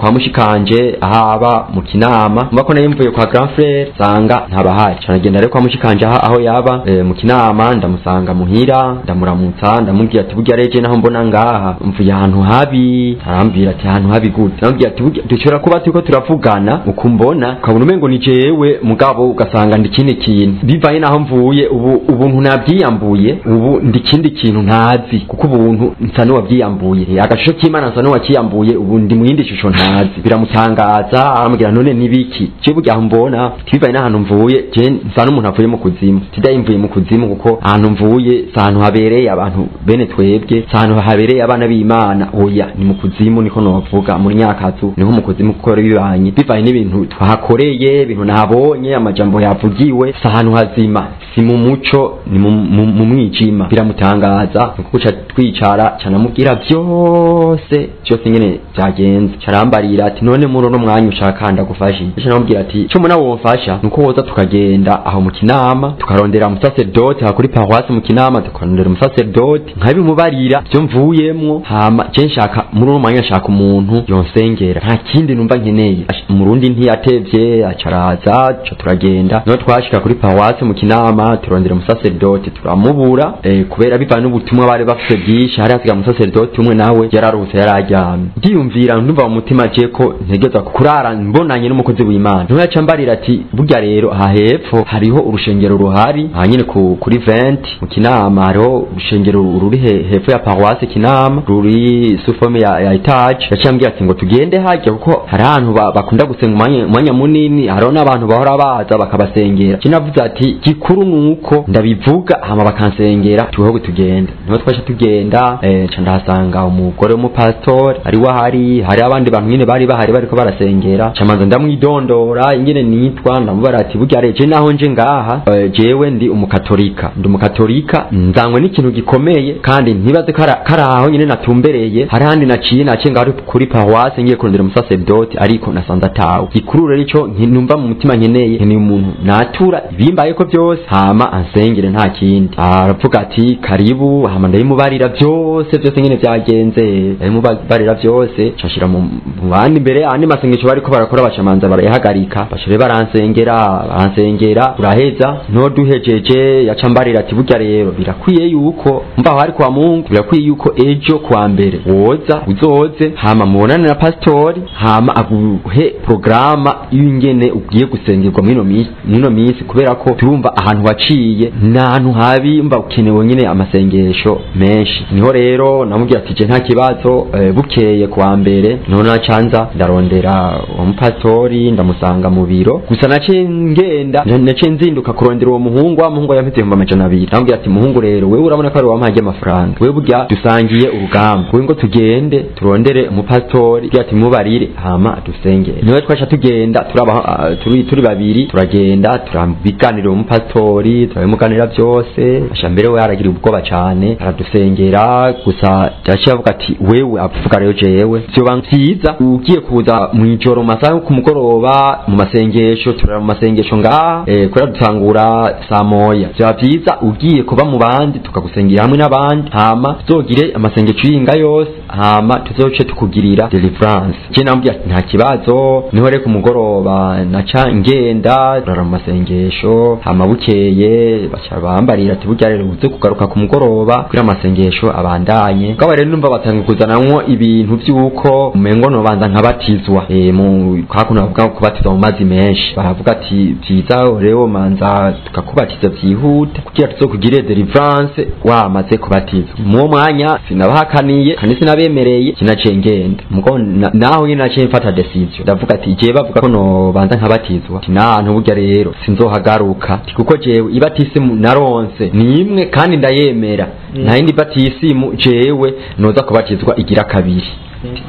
kwa mushikanje ahaba mu Kinama, mba ko nari mvuye kwa grand frère nsanga ntabahari. Ca ndagenda rero kwa mushikanje aho yaba mu Kinama, ndamusanga muhira, ndamuramutsa, ndamubwira ati burya reje naho mbona ngaha mvuye ahantu habi. Arambwira ati ahantu habi gute? Ndamubwira ati burya dushobora kuba turiko turavugana ukumbona ukabona umengo ni jewe, mugabo ugasanga ndi kindi kintu bivanye naho mvuye. Ubu ubuntu nabyiyambuye, ubu ndi kindi kintu ntazi, kuko ubuntu nsa n'uwabyiyambuye, agashusho k'Imana nsa n'uwakiyambuye, ubu ndi mu yindi shusho ntazi. Biramutangaza, arambwira none nibiki je burya aho mbona bivanye n'ahantu mvuye, je nsa n'umuntu avuye mu kuzimu, tidaye mvuye mu kuzimu, kuko ahantu mvuye si ahantu habereye abantu bene twebwe, si ahantu habereye abana b'Imana, oya ni mu kuzimu niko novuga, muri Nyakazu niho mu kuzimu, kuko bibanye bivanye n'ibintu twahakoreye, ibintu nabonye, amajambo yavugiwe, si ahantu hazima, si mu muco, ni mu mwijima. Biramutangaza, nuko guca twicara canamubwira byose byose nyene byagenze. Carambarira ati none muri uno mwanya ushaka ndagufashe. Canamubwira ati cyo muna womfasha nuko woza tukagenda aho mu Kinama tukarondera umusacerdote aho kuri paroisse mu Kinama, tukarondera umusacerdote nkabimubarira byo mvuyemwo, hama je nshaka muri uno mwanya nshaka umuntu yonsengera, nta kindi numva nkeneye. Umurundi ntiyatevye acaraza, ca turagenda. No twashika kuri paroisse mu Kinama turondera umusacerdote turamubura, kubera bivanye n'ubutumwa bari bafise bwinshi, hari hasigaye umusacerdote umwe nawe yararuhutse yararyamye. Ndiyumvira ndumva mu mutima je ko ntegeza kurara mbonanye n'umukozi w'Imana. Niho yaca ambarira ati burya rero aha hepfo hariho urushengero ruhari aha nyene kuri 20 mu Kinama, hariho urushengero ruri hepfo ya paroisse Kinama, ruri sous forme ya etage. Yaciye ambwira ati ngo tugende hajya, kuko hari ahantu bakunda gusenga umwanya munini, hariho n'abantu bahora baza bakabasengera. Kinavuze ati gikuru nuko ndabivuga hama bakansengera, tuho tugende. Niho twasha tugenda, ca ndahasanga umugore w'umupastori ari wahari, hari abandi bantu nyene bari bahari bariko barasengera. Ca manza ndamwidondora ingene nitwa, ndamubara ati burya reje naho nje ngaha, jewe ndi umukatolika, ndi umukatolika nzangwe n'ikintu gikomeye, kandi ntibaze kari aho nyene natumbereye, hari handi naciye ngaho kuri paroisse ngiye kurondera umusacerdote ariko nasanze atawe. Gikuru rero ico numva mu mutima nkeneye ni umuntu natura bimbaye ko byose hama ansengere nta kindi. Aravuga ati karibu, hama ndayimubarira byose nyene byagenze, ndayimubarira byose cashira mu bandi imbere andi masengesho bariko barakora bacamanza barayahagarika, bashire baransengera turaheza. No duhejeje yacambarira ati burya rero birakwiye yuko mbaho ari kwa Mungu, birakwiye yuko ejo kwa mbere woza uzoze hama mubonane na pastori hama aguhe programa y'ingene ugiye gusengerwa mwino minsi, kubera ko turumva ahantu waciye n'ahantu habi mba ukenewe nyine amasengesho menshi. Niho rero namubwira ati je nta kibazo. Bukeye kwa mbere none nacanza ndarondera umupastori ndamusanga mu biro, gusa naciye ngenda naciye nzinduka kurondera uwo muhungu. Wa muhungu yampeze 200,000. Namubwira ati muhungu rero wewe urabona ko ari wampaye amafaranga, wewe burya dusangiye urugamba, wewe ngo tugende turondere umupastori ati mubarire hama dusengere. Niwe twacha tugenda turaba turi babiri, turagenda turabiganira umupastori turabimuganira byose. Ashambere we aragira ubwoba cyane aradusengera, gusa yaciye avuga ati wewe avuga rero jewe vyoba vyiza ugiye kuza mwijoro masaha ku mugoroba mu masengesho, turara mu masengesho ngaha kubera dutangura saa moya, vyoba vyiza ugiye kuba mu bandi tukagusengera hamwe n'abandi, hama tuzogire amasengesho y'inga yose, hama tuzoce tukugirira deliverance. Je namubwira ati nta kibazo. Niho rero ku mugoroba naca ngenda turara mu masengesho, hama bukeye baca bambarira ati burya rero uze kugaruka ku mugoroba kugira amasengesho abandanye. Ngabo rero numva batanga kuzanamwo ibintu vy'uko umengo nobanza nkabatizwa, mu hakuno bavuga kubatizwa mu mazi menshi, baravuga ati vyiza rero manza tukakubatiza vyihuta kugira tuzokugire deliverance wamaze kubatizwa. Mu mwanya sinabahakaniye kandi sinabemereye, sinaciye ngenda mugo naho nyine naciye mfata decision, ndavuga ati je bavuga ko nobanza nkabatizwa nahantu burya rero sinzohagaruka, kuko jewe ibatisimu naronse ni imwe kandi ndayemera, nta yindi batisimu jewe noza kubatizwa igira kabiri.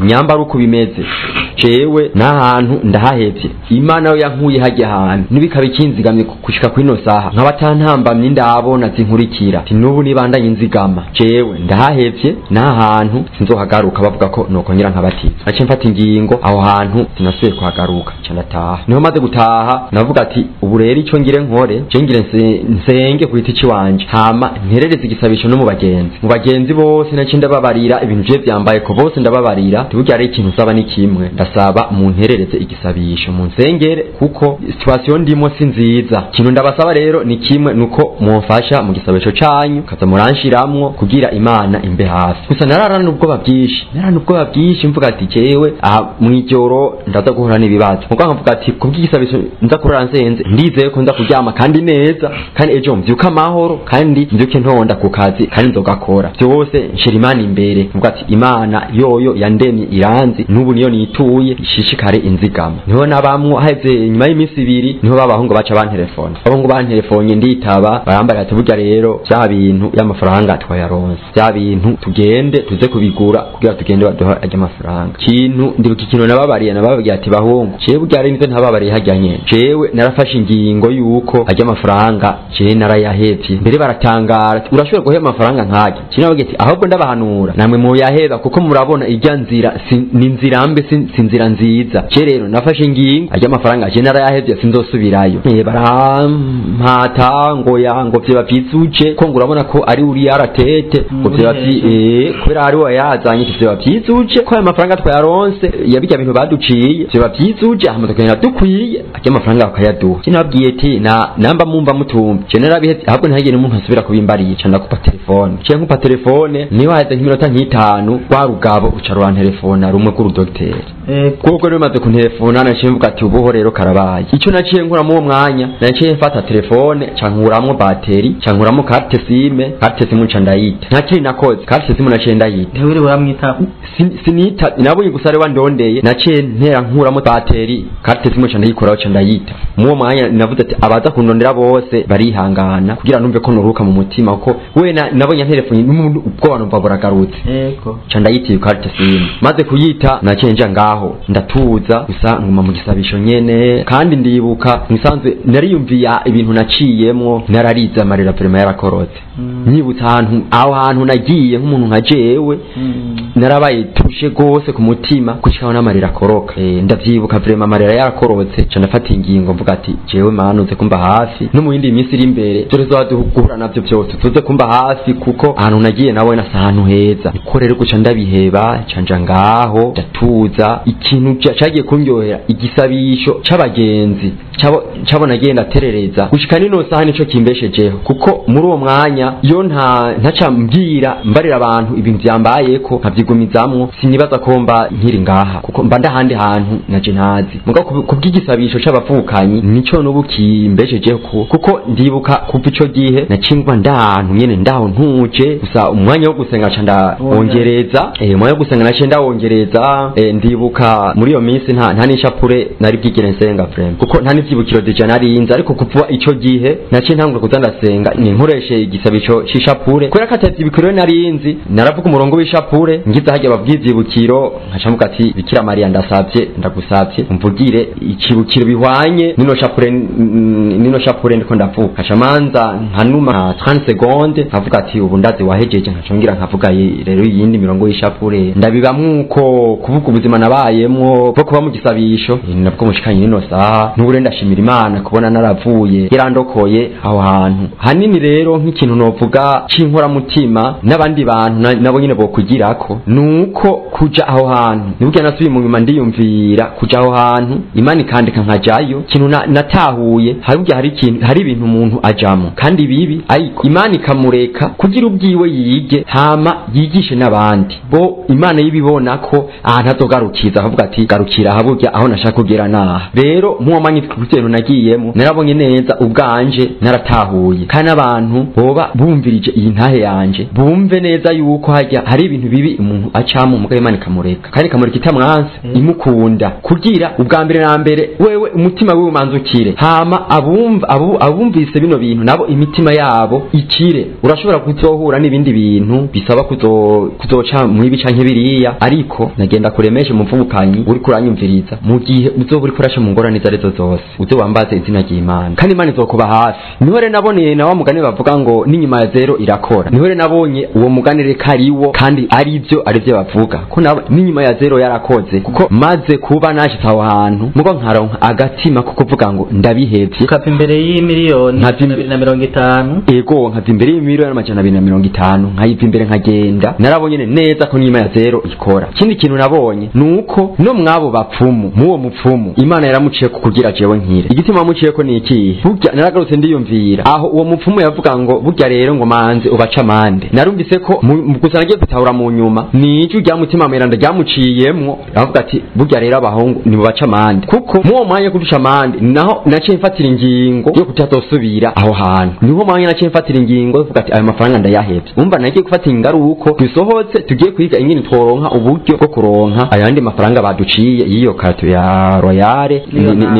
Nyambara uko bimeze jewe n'ahantu ndahahevye, Imana yo yankuye hajya ahantu nibikaba ikinzigamye kushika kwino saha nkabatantambamye ndabona zinkurikira ati nubu nibandanye nzigama jewe ndahahevye n'ahantu sinzohagaruka bavuga ko nokongera nkabatizwa. Naciye mfata ingingo aho hantu sinasubiye kuhagaruka nca ndataha. Niho maze gutaha navuga ati ubu rero ico ngire nkore je ngire nsenge ku giti ciwanje hama nterereze igisabisho no mu bagenzi bose naciye ndababarira ibintu je vyambaye ko bose ndababarira burya ari ikintu usaba ni kimwe, ndasaba munterereze igisabisho munsengere kuko situation ndimo si nziza. Ikintu ndabasaba rero ni kimwe nuko mumfasha mu gisabisho canyu kaza muranshiramwo kugira Imana imbe hafi. Gusa nararana ubwoba bwinshi mvuga ati jewe aha mwijoro ndaza guhura n'ibibazo, muko nkavuga ati kubw'igisabisho nza kurara nsenze ndizeye ko nza kuryama kandi neza kandi ejo mvyuka amahoro kandi mvyuke ntonda ku kazi kandi nzogakora byose nshira Imana imbere, mvuga ati Imana yoyo yandemye iranzi nubu niyo nituye ishishikare inzigama. Niho nabamwo haheze nyuma y'iminsi ibiri niho babahungu baca bantelefone, abahungu bantelefonye nditaba barambara ati burya rero bya bintu y'amafaranga twayaronse, bya bintu tugende tuze kubigura kugira tugende baduha ajya amafaranga. Kintu ndibuka ikintu nababariye nababwiye ati bahungu jewe burya rero nivyo ntababariye hajya nyene, jewe narafashe ingingo yuko ajya amafaranga jewe narayahevye. Mbere baratangara urashobora guheba amafaranga nkajya, jewe nababwiye ati ahubwo ndabahanura namwe muyaheba kuko murabona ijya nzira ni nzira mbe si nzira nziza. Je rero nafashe ingingo ajya amafaranga je narayahevye sinzosubirayo. Barampata ngo ya ngo vyoba vyizuje ko ngo urabona ko ari uri yaratete ngo vyoba kubera ari wayazanye vyoba vyizuje ko aya mafaranga twayaronse yabijya bintu baduciye vyoba vyizuje hama tukagenda dukwiye ajya amafaranga bakayaduha. Je nababwiye ati na namba mumva mutumva je narabihevye ahubwo ntihagire umuntu asubira kubimbariye ca ndakupa telefone, je nkupa telefone niyo haheze nk'iminota nk'itanu rwa rugabo uca rurantelefona rumwe kuri dogiteri kuko rero maze kuntelefona naciye mvuga ati ubuho rero karabaye. Ico naciye nkura mu mwanya naciye mfata telefone ca nkuramwo bateri ca nkuramwo carte SIM nca ndayita, nta kindi nakoze carte SIM naciye ndayita. Ntiwiri uramwitaba? Sinita nabonye gusa ari wandondeye naciye ntera nkuramwo bateri carte SIM nca ndayikoraho ca ndayita. Mu mwanya navuze ati abaza kundondera bose barihangana kugira numve ko noruka mu mutima kuko we nabonye telefone n'umuntu ubwoba numva buragarutse. Yego ca ndayita iyo carte SIM. ndayishima. Maze kuyita nacenja ngaho ndatuza gusa nguma mu gisabisho nyene, kandi ndibuka nsanzwe nariyumviya ibintu naciyemwo, nararize amarira prima yarakorotse. Nyibutsa ahantu aho hantu nagiye nk'umuntu nka jewe, narabaye tushe gose ku mutima gushikaho n'amarira akoroka. Ndavyibuka vraiment amarira yarakorotse, ca ndafata ingingo mvuga ati jewe Mana uze kumba hafi no mu yindi minsi iri imbere dore tuzoduhura navyo byose, tuze kumba hafi kuko ahantu nagiye nawe nasa ahantu heza. Niko rero guca ndabiheba, canja ngaho ndatuza. Ikintu cagiye kundyohera igisabisho c'abagenzi cabo nagiye ndaterereza gushika nino saha nico kimbeshejeho, kuko muri uwo mwanya iyo ntaca mbwira mbarira abantu ibintu vyambayeko nkavyigumizamwo, sinibaza ko mba nkiri ngaha kuko mba ndahandi hantu naje ntazi. Mugabo kubw'igisabisho c'abavukanyi nico nubu kimbeshejeho, kuko ndibuka kuva ico gihe nacingwa ndahantu nyene ndaho ntuje gusa umwanya wo gusenga ca ndawongereza, umwanya wo gusenga naciye ndawongereza. Ndibuka muri iyo minsi nta n'ishapure nari bwigire nsenga vraiment, kuko nta n'ivyibukiro deja narinze, ariko kuva ico gihe naciye ntangura kuza ndasenga nkoreshe igisabisho c'ishapure, kubera ko atavyibukiro narinzi naravuga umurongo w'ishapure ngize harya babwiye ivyibukiro nkaca mvuga ati Bikira Mariya ndasavye ndagusavye umvugire ikibukiro bihwanye nino shapure, nino shapure ndiko ndavuga. Nkaca manza nkanuma 30 secondes nkavuga ati ubu ndazi wahejeje, nkaca ngira nkavuga rero iyindi mirongo y'ishapure. Ndabibamwo uko kuvuga ubuzima nabayemwo bwo kuba mu gisabisho, nabwo mushikanye nino saha. N'ubu ndashimira Imana kubona naravuye yarandokoye aho hantu hanini. Rero nk'ikintu novuga c'inkoramutima n'abandi bantu nabo nyene bokugirako nuko kuja aho hantu nibwo nasubiye mu nyuma ndiyumvira kuja aho hantu Imana ikandika nkajayo. Ikintu natahuye hari ikintu, hari ibintu umuntu ajamo kandi bibi, ariko Imana ikamureka kugira ubwiwe yige hama yigishe n'abandi bo. Imana yibibona ko ahantu azogarukiza akavuga ati garukira ahaburya aho nashaka kugera naha. Rero muwo mwanya kugero nagiyemo narabonye neza ubwanje naratahuye, kandi abantu boba bumvirije iyi ntahe yanje bumve neza yuko hajya hari ibintu bibi umuntu acamo mugabo Imana ikamureka, kandi ikamureka itamwanse imukunda kugira ubwa mbere na mbere wewe umutima wiwe umanzukire, hama abumvise bino bintu nabo imitima yabo ikire. Urashobora kuzohura n'ibindi bintu bisaba kuzoca mu bica nk'ibiriya, ariko nagenda kuremesha umuvukanyi uri kuranyumviriza mu gihe uzoba uri kurasha mu ngorane izo zose uzobambaze izina ry'Imana, kandi Imana izokuba hafi. Niho rero naboneye na wa mugani bavuga ngo n'inyuma ya zero irakora, niho rero nabonye uwo mugani reka ariwo kandi arivyo bavuga ko n'inyuma ya zero yarakoze, kuko maze kuba nashitse aho hantu mugo nkaronka agatima ko kuvuga ngo ndabihevye. Ukava imbere y'imiliyoni 250, ego nkava imbere y'imiliyoni 250 nkayiva imbere nkagenda. Narabonye neza ko n'inyuma ya zero ikora. Ikindi kintu nabonye nuko no mwabo bapfumu muwo mupfumu Imana yaramuciye kugira jewe nkire. Igitima muciye ko niki burya naragarutse ndiyumvira aho uwo mupfumu yavuga ngo burya rero ngo manze ubaca amande. Narumvise ko gusa nagiye gutahura mu nyuma nijwi rya mutima mweranda ryamuciyemwo avuga ati burya rero abahungu ni mubaca amande, kuko muwo mwanya kuduca amande naho naciye mfatira ingingo yo kutazosubira aho hantu. Niho mwanya naciye mfatira ingingo yo kuvuga ati ayo mafaranga ndayahevye. Umva nagiye gufata ingaruko dusohotse tugiye kwiga ingene tworonka uburyo bwo kuronka ayandi mafaranga baduciye yiyo karto ya royale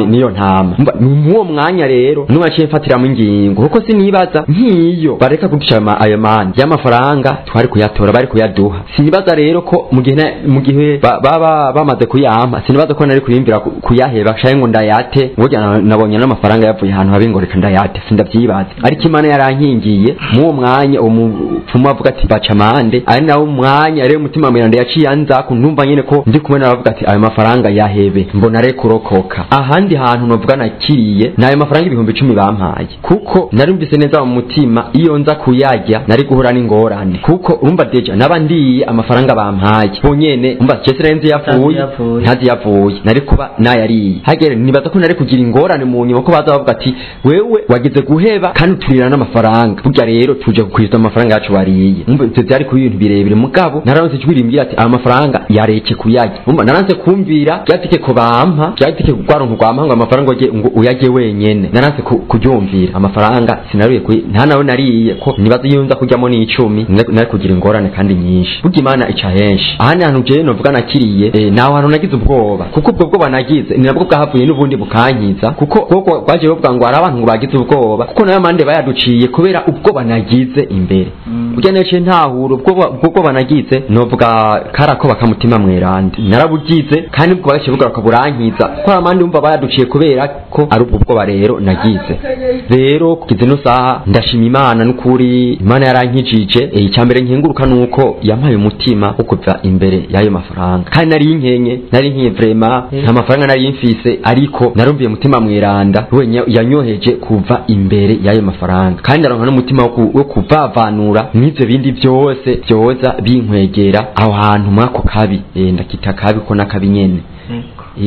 niyo ntama. Muwo mwanya rero niho naciye mfatiramo ingingo, kuko sinibaza nkiyo bareka kuduca ayo mande y'amafaranga twari kuyatora bari kuyaduha. Sinibaza rero ko mu gihe baba bamaze kuyampa sinibaza ko nari kuyimvira kuyaheba shaye ngo ndayate, burya nabonye n'amafaranga yavuye ahantu habi ngo reka ndayate, sindavyibaza. Ariko Imana yarankingiye muwo mwanya umupfumu avuga ati baca amande, ari nawo mwanya rero umutima mweranda yaciye anza kuntumva nyene ko ndi kumwe n'abavuga ati ayo mafaranga yahebe mbona re kurokoka. Ahandi hantu novuga nakiriye nayo mafaranga 10,000 bampaye, kuko narumvise neza mu mutima iyo nza kuyarya nari guhura n'ingorane, kuko urumva deja nabandiye amafaranga bampaye bonyene umva je yafuye ntazi yavuye nari kuba nayariye hagere. Nibaza ko nari kugira ingorane mu nyuma ko baza bavuga ati wewe wagize guheba kandi uturira n'amafaranga, burya rero tuje kukwiza amafaranga yacu wariye. Umva ivyo byari ku bintu birebire, mugabo naranse ijwi rimbwira ati aya mafaranga yareke kuyarya. Umva naranse kumvira byatike ko bampa byatike kugwaronka rwampa ngo amafaranga ngo uyarye wenyene, naranse kuryumvira amafaranga sinaruye nta nawe nariye ko nibaza iyo nza kujyamo n'icumi nari kugira ingorane kandi nyinshi. Burya Imana ica henshi. Ahandi hantu jewe novuga nakiriye naho hantu nagize ubwoba, kuko ubwo bwoba nagize ni nabwo bwahavuye n'ubundi bukankiza, kuko bwaje buvuga ngo hari abantu ngo bagize ubwoba, kuko nayo mande bayaduciye kubera ubwoba nagize imbere. Burya nece ntahura ubwo banagize novuga karako bakamutima mweranda narabugize, kandi ubwo baciye bugaruka burankiza ko amandi umva bayaduciye kubera ko ari ubwo bwoba rero nagize. Rero kugeza ino saha ndashima Imana n'ukuri, Imana yarankijije. Icyambere nkenguruka nuko yampaye umutima wo kuva imbere y'ayo mafaranga, kandi nari nkenye vraiment, nta mafaranga nari mfise, ariko narumviye umutima mweranda we yanyoheje kuva imbere y'ayo mafaranga, kandi ndaronka n'umutima wo kuvavanura n'ivyo bindi byose byoza binkwegera aho hantu mwako kabi. Ndakita kabi ko nakabi nyene.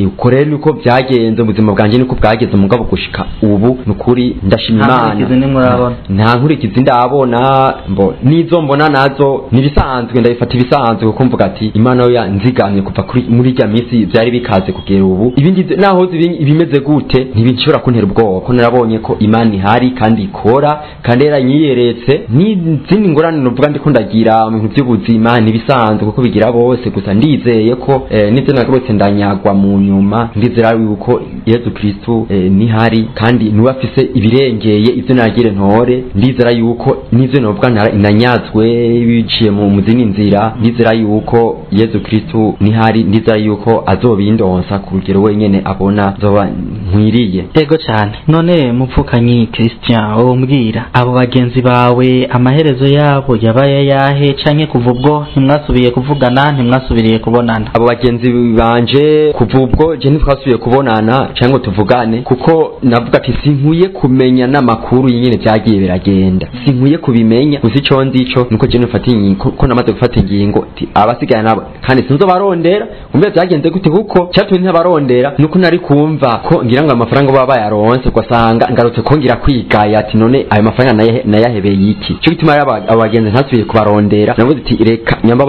Uko rero niko byagenze ubuzima bwanjye, niko bwageze mugabo gushika ubu nukuri ndashima Imana. Nta nkurikizi ndabona, mbo nizo mbona nazo nibisanzwe, ndabifata ibisanzwe kuko mvuga ati Imana yo yanzigamye kuva kuri muri rya minsi byari bikaze kugera ubu. Ibindi naho ibimeze gute ntibinshobora kuntera ubwoba, ko narabonye ko Imana ihari kandi ikora, kandi yaranyiyeretse. N'izindi ngorane novuga ndiko ndagira mu bintu by'ubuzima nibisanzwe kuko bigira bose, gusa ndizeye ko n'ivyo nagarutse ndanyagwa mu nyuma, ndizera yuko Yesu Kristo nihari kandi niwe afise ibirengeye ivyo nagire ntore. Ndizera yuko n'ivyo novuga nanyazwe biciye mu zindi nzira, ndizera yuko Yesu Kristo nihari, ndizera yuko azobindonsa ku rugero wenyene abona zoba nkwiriye. Ego cyane. None mupfukanyi Christian, wombwira abo bagenzi bawe amaherezo yabo yabaye yahe, canke kuva ubwo ntimwasubiye kuvugana, ntimwasubiriye kubonana? Abo bagenzi banje kuva ubwo je ntitwasubiye kubonana cyangwa tuvugane, kuko navuga ati sinkwiye kumenya n'amakuru y'inyene byagiye biragenda, sinkwiye kubimenya. Gusa ico nzi ico nuko je nufata ingingo, ko namaze gufata ingingo ati abasigaye nabo kandi sinzobarondera kumbe byagenze gute, kuko cyatumye ntabarondera nuko nari kumva ko ngira ngo amafaranga baba bayaronse, ugasanga ngarutse kongira kwigaya ati none ayo mafaranga nayahebeye iki. Cyo gituma abagenzi ntasubiye kubarondera, navuze ati reka nyamba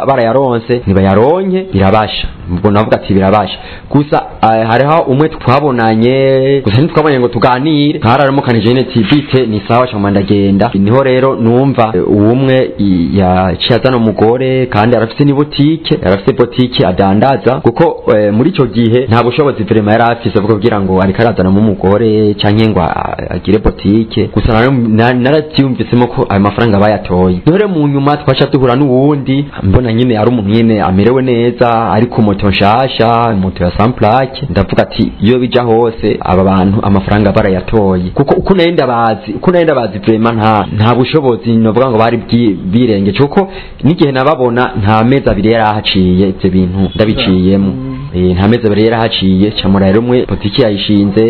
barayaronse ntibayaronke birabasha, ubwo navuga ati birabasha. Gusa hariho umwe twabonanye, gusa ntitwabonye ngo tuganire, twaramukanije nyene tibite ni sawa cyangwa ndagenda. Niho rero numva umwe yaciye azana umugore, kandi arafise ni boutique, arafise boutique adandaza, kuko muri ico gihe nta bushobozi vraiment yari afise bwo kugira ngo ariko arazana mu mugore canke ngo agire boutique. Gusa naravyumvisemo ko ayo mafaranga bayatoye. Niho rero mu nyuma twaca duhura n'uwundi, mbona nyene ari umuntu nyene amerewe neza, ari ku moto nshasha, moto ya samplake. Ndavuga ati iyo bija hose aba bantu amafaranga barayatoye, kuko uko nari ndabazi vraiment nta bushobozi novuga ngo bari birengeje, kuko n'igihe nababona nta mezi abiri yarahaciye ivyo bintu ndabiciyemo. Nta mezi abiri yarahaciye, camura rero umwe botiki yayishinze,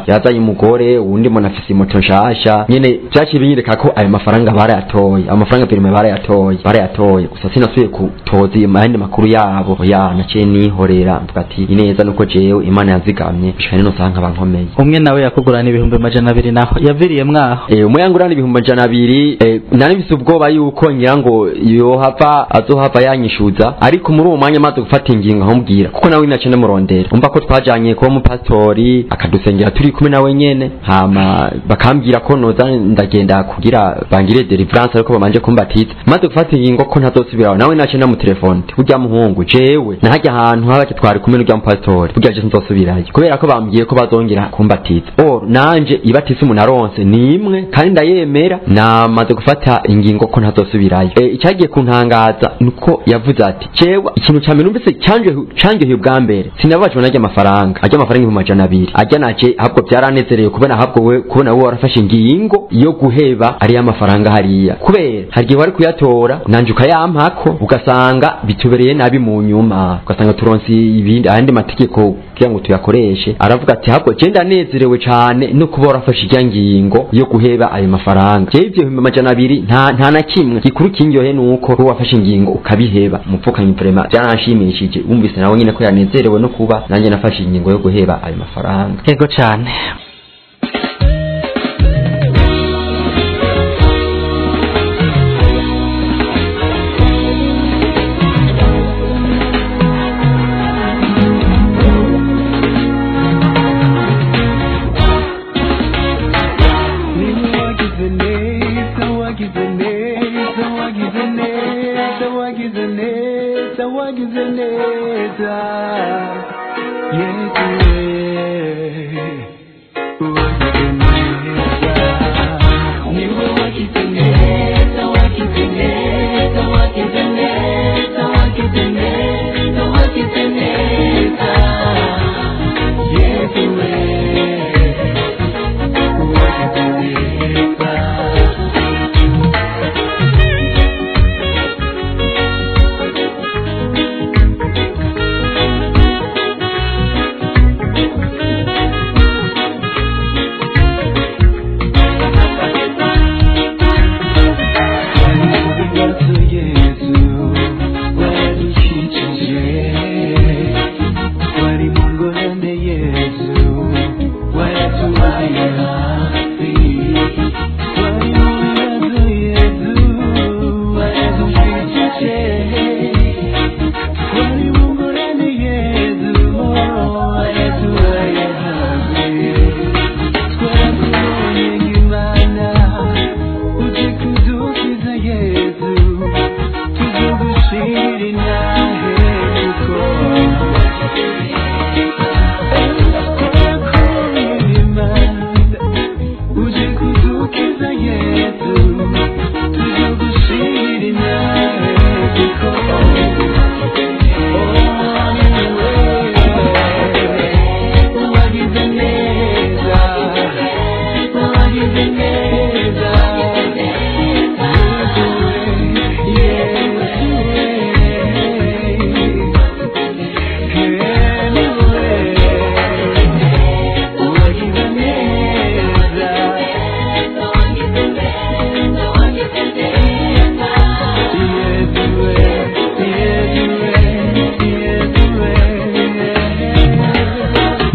yazanye umugore, uwundi mbona afise moto nshasha nyene. Vyaciye binyereka ko ayo mafaranga barayatoye, amafaranga firme barayatoye. Gusa sinasubiye kutoza ayandi makuru yabo, ya naciye nihorera mvuga ati ineza nuko jewe Imana yanzigamye gushika nino saha nkaba nkomeye. Umwe nawe yakugurana 200,000 naho yaviriye mwaho? Umwe yangurana 200,000, nari mfise ubwoba yuko ngira ngo yohava azohava yanyishuza, ariko muri uwo mwanya maze gufata ingingo nkamubwira, kuko nawe naciye ndamurondera, umva ko twajanye kuba umupastori akadusengera turi kumwe nawe nyene, hama bakambwira ko noza ndagenda kugira bangire deliverance ariko bamanje kumbatiza. Maze gufata ingingo ko ntazosubiraho, nawe naciye ndamutelefone burya muhungu jewe nahajya ahantu haba twari kumwe n'urya mupastori, burya je sinzosubirayo kubera ko bambwiye ko bazongera kumbatiza. Or nanje ibatisa umuntu aronse ni imwe kandi ndayemera, namaze gufata ingingo ko ntazosubirayo. Icyagiye kuntangaza nuko yavuze ati jewe ikintu ca mbere numvise cyanjyoheye ubwa mbere, sinababajwe narya amafaranga, arya amafaranga 200,000 arya naje, ahubwo byaranezereye kubona ahubwo we kubona wowe warafashe ingingo yo guheba ariya mafaranga hariya, kubera hari igihe wari kuyatora nanje ukayampako ugasanga bitubereye nabi mu nyuma, ugasanga turonse ibindi ayandi mategeko kugira ngo tuyakoreshe. Aravuga ati ahubwo je ndanezerewe cane no kuba warafashe irya ngingo yo guheba ayo mafaranga, je ivyo 200,000 nta na kimwe gikuru kinyohe nuko wowe wafashe ingingo ukabiheba. Mupfukanyi vraiment byaranshimishije, wumvise nawe nyine ko yanezerewe no kuba nanjye nafashe ingingo yo guheba ayo mafaranga. Ego cyane. Niwe wagize neza.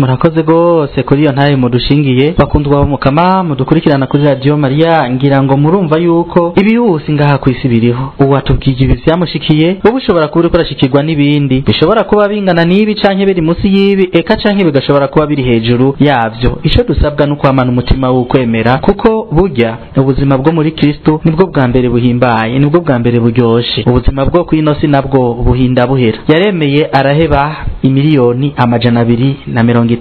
Murakoze gose kuri iyo ntaye mudushingiye. Bakundwa b'Umukama mudukurikirana kuri Radio Maria, ngira ngo murumva yuko ibihusi ngaha kwisi biriho. Uwatubwiye ibi vyamushikiye, ubu ushobora kuba uriko urashikirwa n'ibindi bishobora kuba bingana n'ibi canke biri musi y'ibi, eka canke bigashobora kuba biri hejuru yavyo. Ico dusabwa ni ukwamana umutima w'ukwemera, kuko burya ubuzima bwo muri Kristo nibwo bwa mbere buhimbaye, nibwo bwa mbere buryoshe. Ubuzima bwo kw'ino si nabwo buhinda buhera. Yaremeye araheba 250,000,000.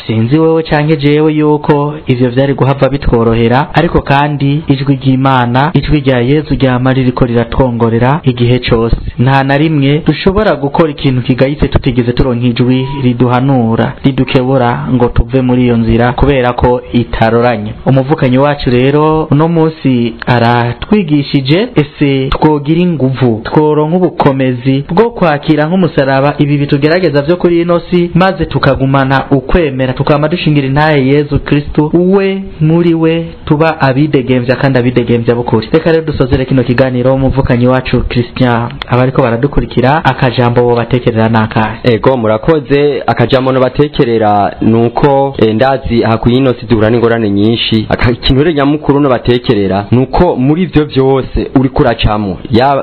Sinzi wewe canke jewe yuko ivyo vyari guhava bitworohera, ariko kandi ijwi ry'Imana, ijwi rya Yezu ryama ririko riratwongorera igihe cose. Nta na rimwe dushobora gukora ikintu kigayitse tutigeze turonka ijwi riduhanura, ridukebura ngo tuve muri iyo nzira, kubera ko itaroranye. Umuvukanyi wacu rero uno munsi aratwigishije ese twogira inguvu, tworonka ubukomezi bwo kwakira nk'umusaraba ibi bitugerageza vyo kuri ino si, maze tukagumana ukwemera, tukama dushingira intahe Yezu Kristo, we muri we tuba abidegemvya kandi abidegemvya bukuri. Reka rero dusozere kino kiganiro umuvukanyi wacu Christian, abariko baradukurikira akajambo bo batekerera nakahe? Ego, murakoze. Akajambo no batekerera nuko ndazi aha kw'ino si duhura n'ingorane nyinshi. Ikintu rero nyamukuru no batekerera nuko muri ivyo vyose uriko uracamwo,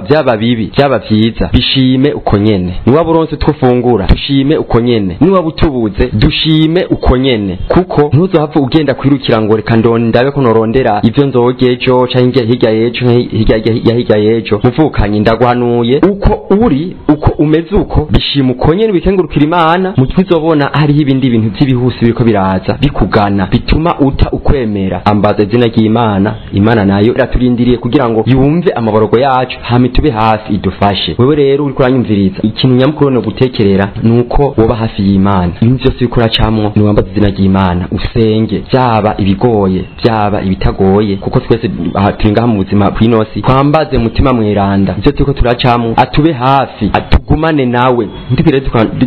vyaba bibi vyaba vyiza, bishime uko nyene. Niwaba uronse utwo ufungura, dushime uko nyene. Niwaba utubuze, dushime uko nyene, kuko ntuzohava ugenda kwirukira ngo reka ndabe ko norondera ivyo nzorya ejo canke hirya y'ejo, hirya ya hirya y'ejo. Muvukanye, ndaguhanuye, uko uri, uko umeze, uko bishima uko nyene, bikengurukira Imana. Mu gihe uzobona hariho ibindi bintu vy'ibihusi biriko biraza bikugana bituma uta ukwemera, ambaza izina ry'Imana. Imana nayo iraturindiriye kugira ngo yumve amaborogo yacu, hama itube hafi idufashe. Wewe rero uriko uranyumviriza, ikintu nyamukuru no gutekerera nuko woba hafi y'Imana. Ibintu vyose uriko uracamwo, niwambaza izina ry'Imana, usenge, vyaba ibigoye vyaba ibitagoye, kuko twese aha turi ngaha mu buzima bw'inosi. Twambaze Mutima Mweranda ivyo turiko turacamwo, atube hafi, atugumane nawe, ntitwigere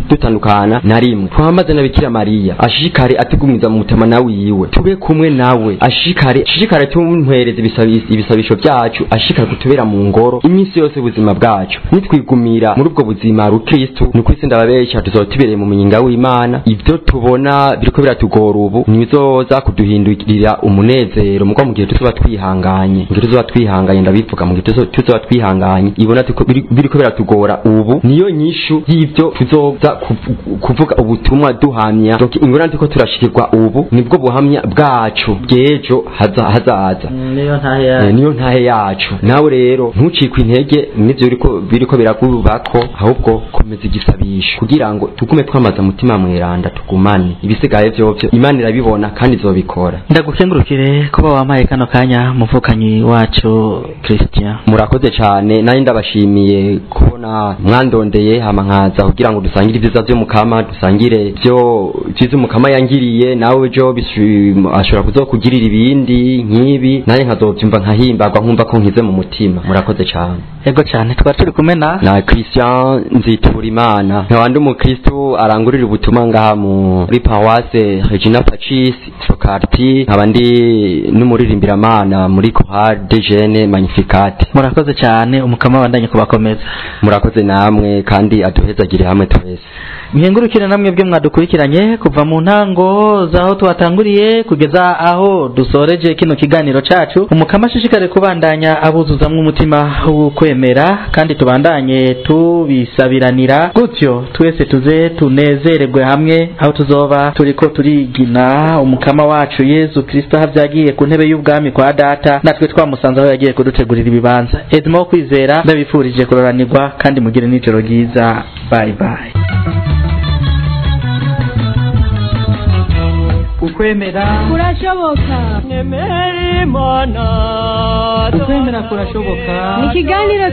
dutandukana na rimwe. Twambaze na Bikira Mariya, ashishikare atugumiza mu mutama nawe yiwe, tube kumwe nawe, ashishikare tumuhereze ibisabisho byacu, ashishikare kutubera mu ngoro iminsi yose ubuzima bwacu. Nitwigumira muri ubwo buzima rukristo, ni kwisi ndababesha, tuzoba tubereye mu munyinga w'Imana. Ivyo tubona biriko biratugora ubu ntibizoza kuduhindurira umunezero muko mu gihe tuzoba twihanganye, mu gihe tuzoba twihanganye, ndabivuga, mu gihe tuzoba twihanganye. Ibona biriko biratugora ubu niyo nyishu y'ivyo tuzoza kuvuga ubutumwa duhamya. Donc ingorane turiko turashikirwa ubu nibwo buhamya bwacu bw'ejo hazaza. Niyo ntahe yacu. Niyo ntahe yacu. Nawe rero ntucikwe intege n'ivyo biriko birakubako, ahubwo komeza igisabisho kugira ngo tugume twamaza Mutima Mweranda, tugumane. Ibisigaye vyovyo Imana irabibona kandi izobikora. Ndagukengurukire kuba wampaye kano kanya, muvukanyi wacu Christian. Murakoze cane, nanjye ndabashimiye kubona mwandondeye hama nkaza kugira ngo dusangire ibyiza vyo Mukama, dusangire vyo vyiza Umukama yangiriye. Nawe jo ashobora kuzokugirira ibindi nk'ibi, nanjye nkazovyumva nkahimbagwa, nkumva ko nkize mu mutima. Murakoze cane. Ego cane, twari turi kumwe na na Christian Nziturimana, nkaba ndi umukristo arangurira ubutumwa ngaha muri paroisse Regina Pacis Sokarti, nkaba ndi n'umuririmbiramana muri chorale des jeunes Magnificat. Murakoze cane, Umukama abandanye kubakomeza. Murakoze namwe, kandi aduhezagire hamwe twese. Nkengurukire namwe bwe mwadukurikiranye kuva mu ntango zaho twatanguriye kugeza aho dusoreje kino kiganiro cacu. Umukama ashishikare kubandanya abuzuzamwo umutima w'ukwemera, kandi tubandanye tubisabiranira, gutyo twese tuze tunezererwe hamwe aho tuzoba turiko turigina Umukama wacu Yezu Kristo aho vyagiye ku ntebe y'ubwami kwa Data, natwe twamusanze aho yagiye kudutegurira ibibanza. Edmo Kwizera ndabifurije kuroranirwa kandi mugire n'ijoro ryiza. Bye bye. Ukwemera kurashoboka. Nemera Imana. Ukwemera kurashoboka. Ni ikiganiro.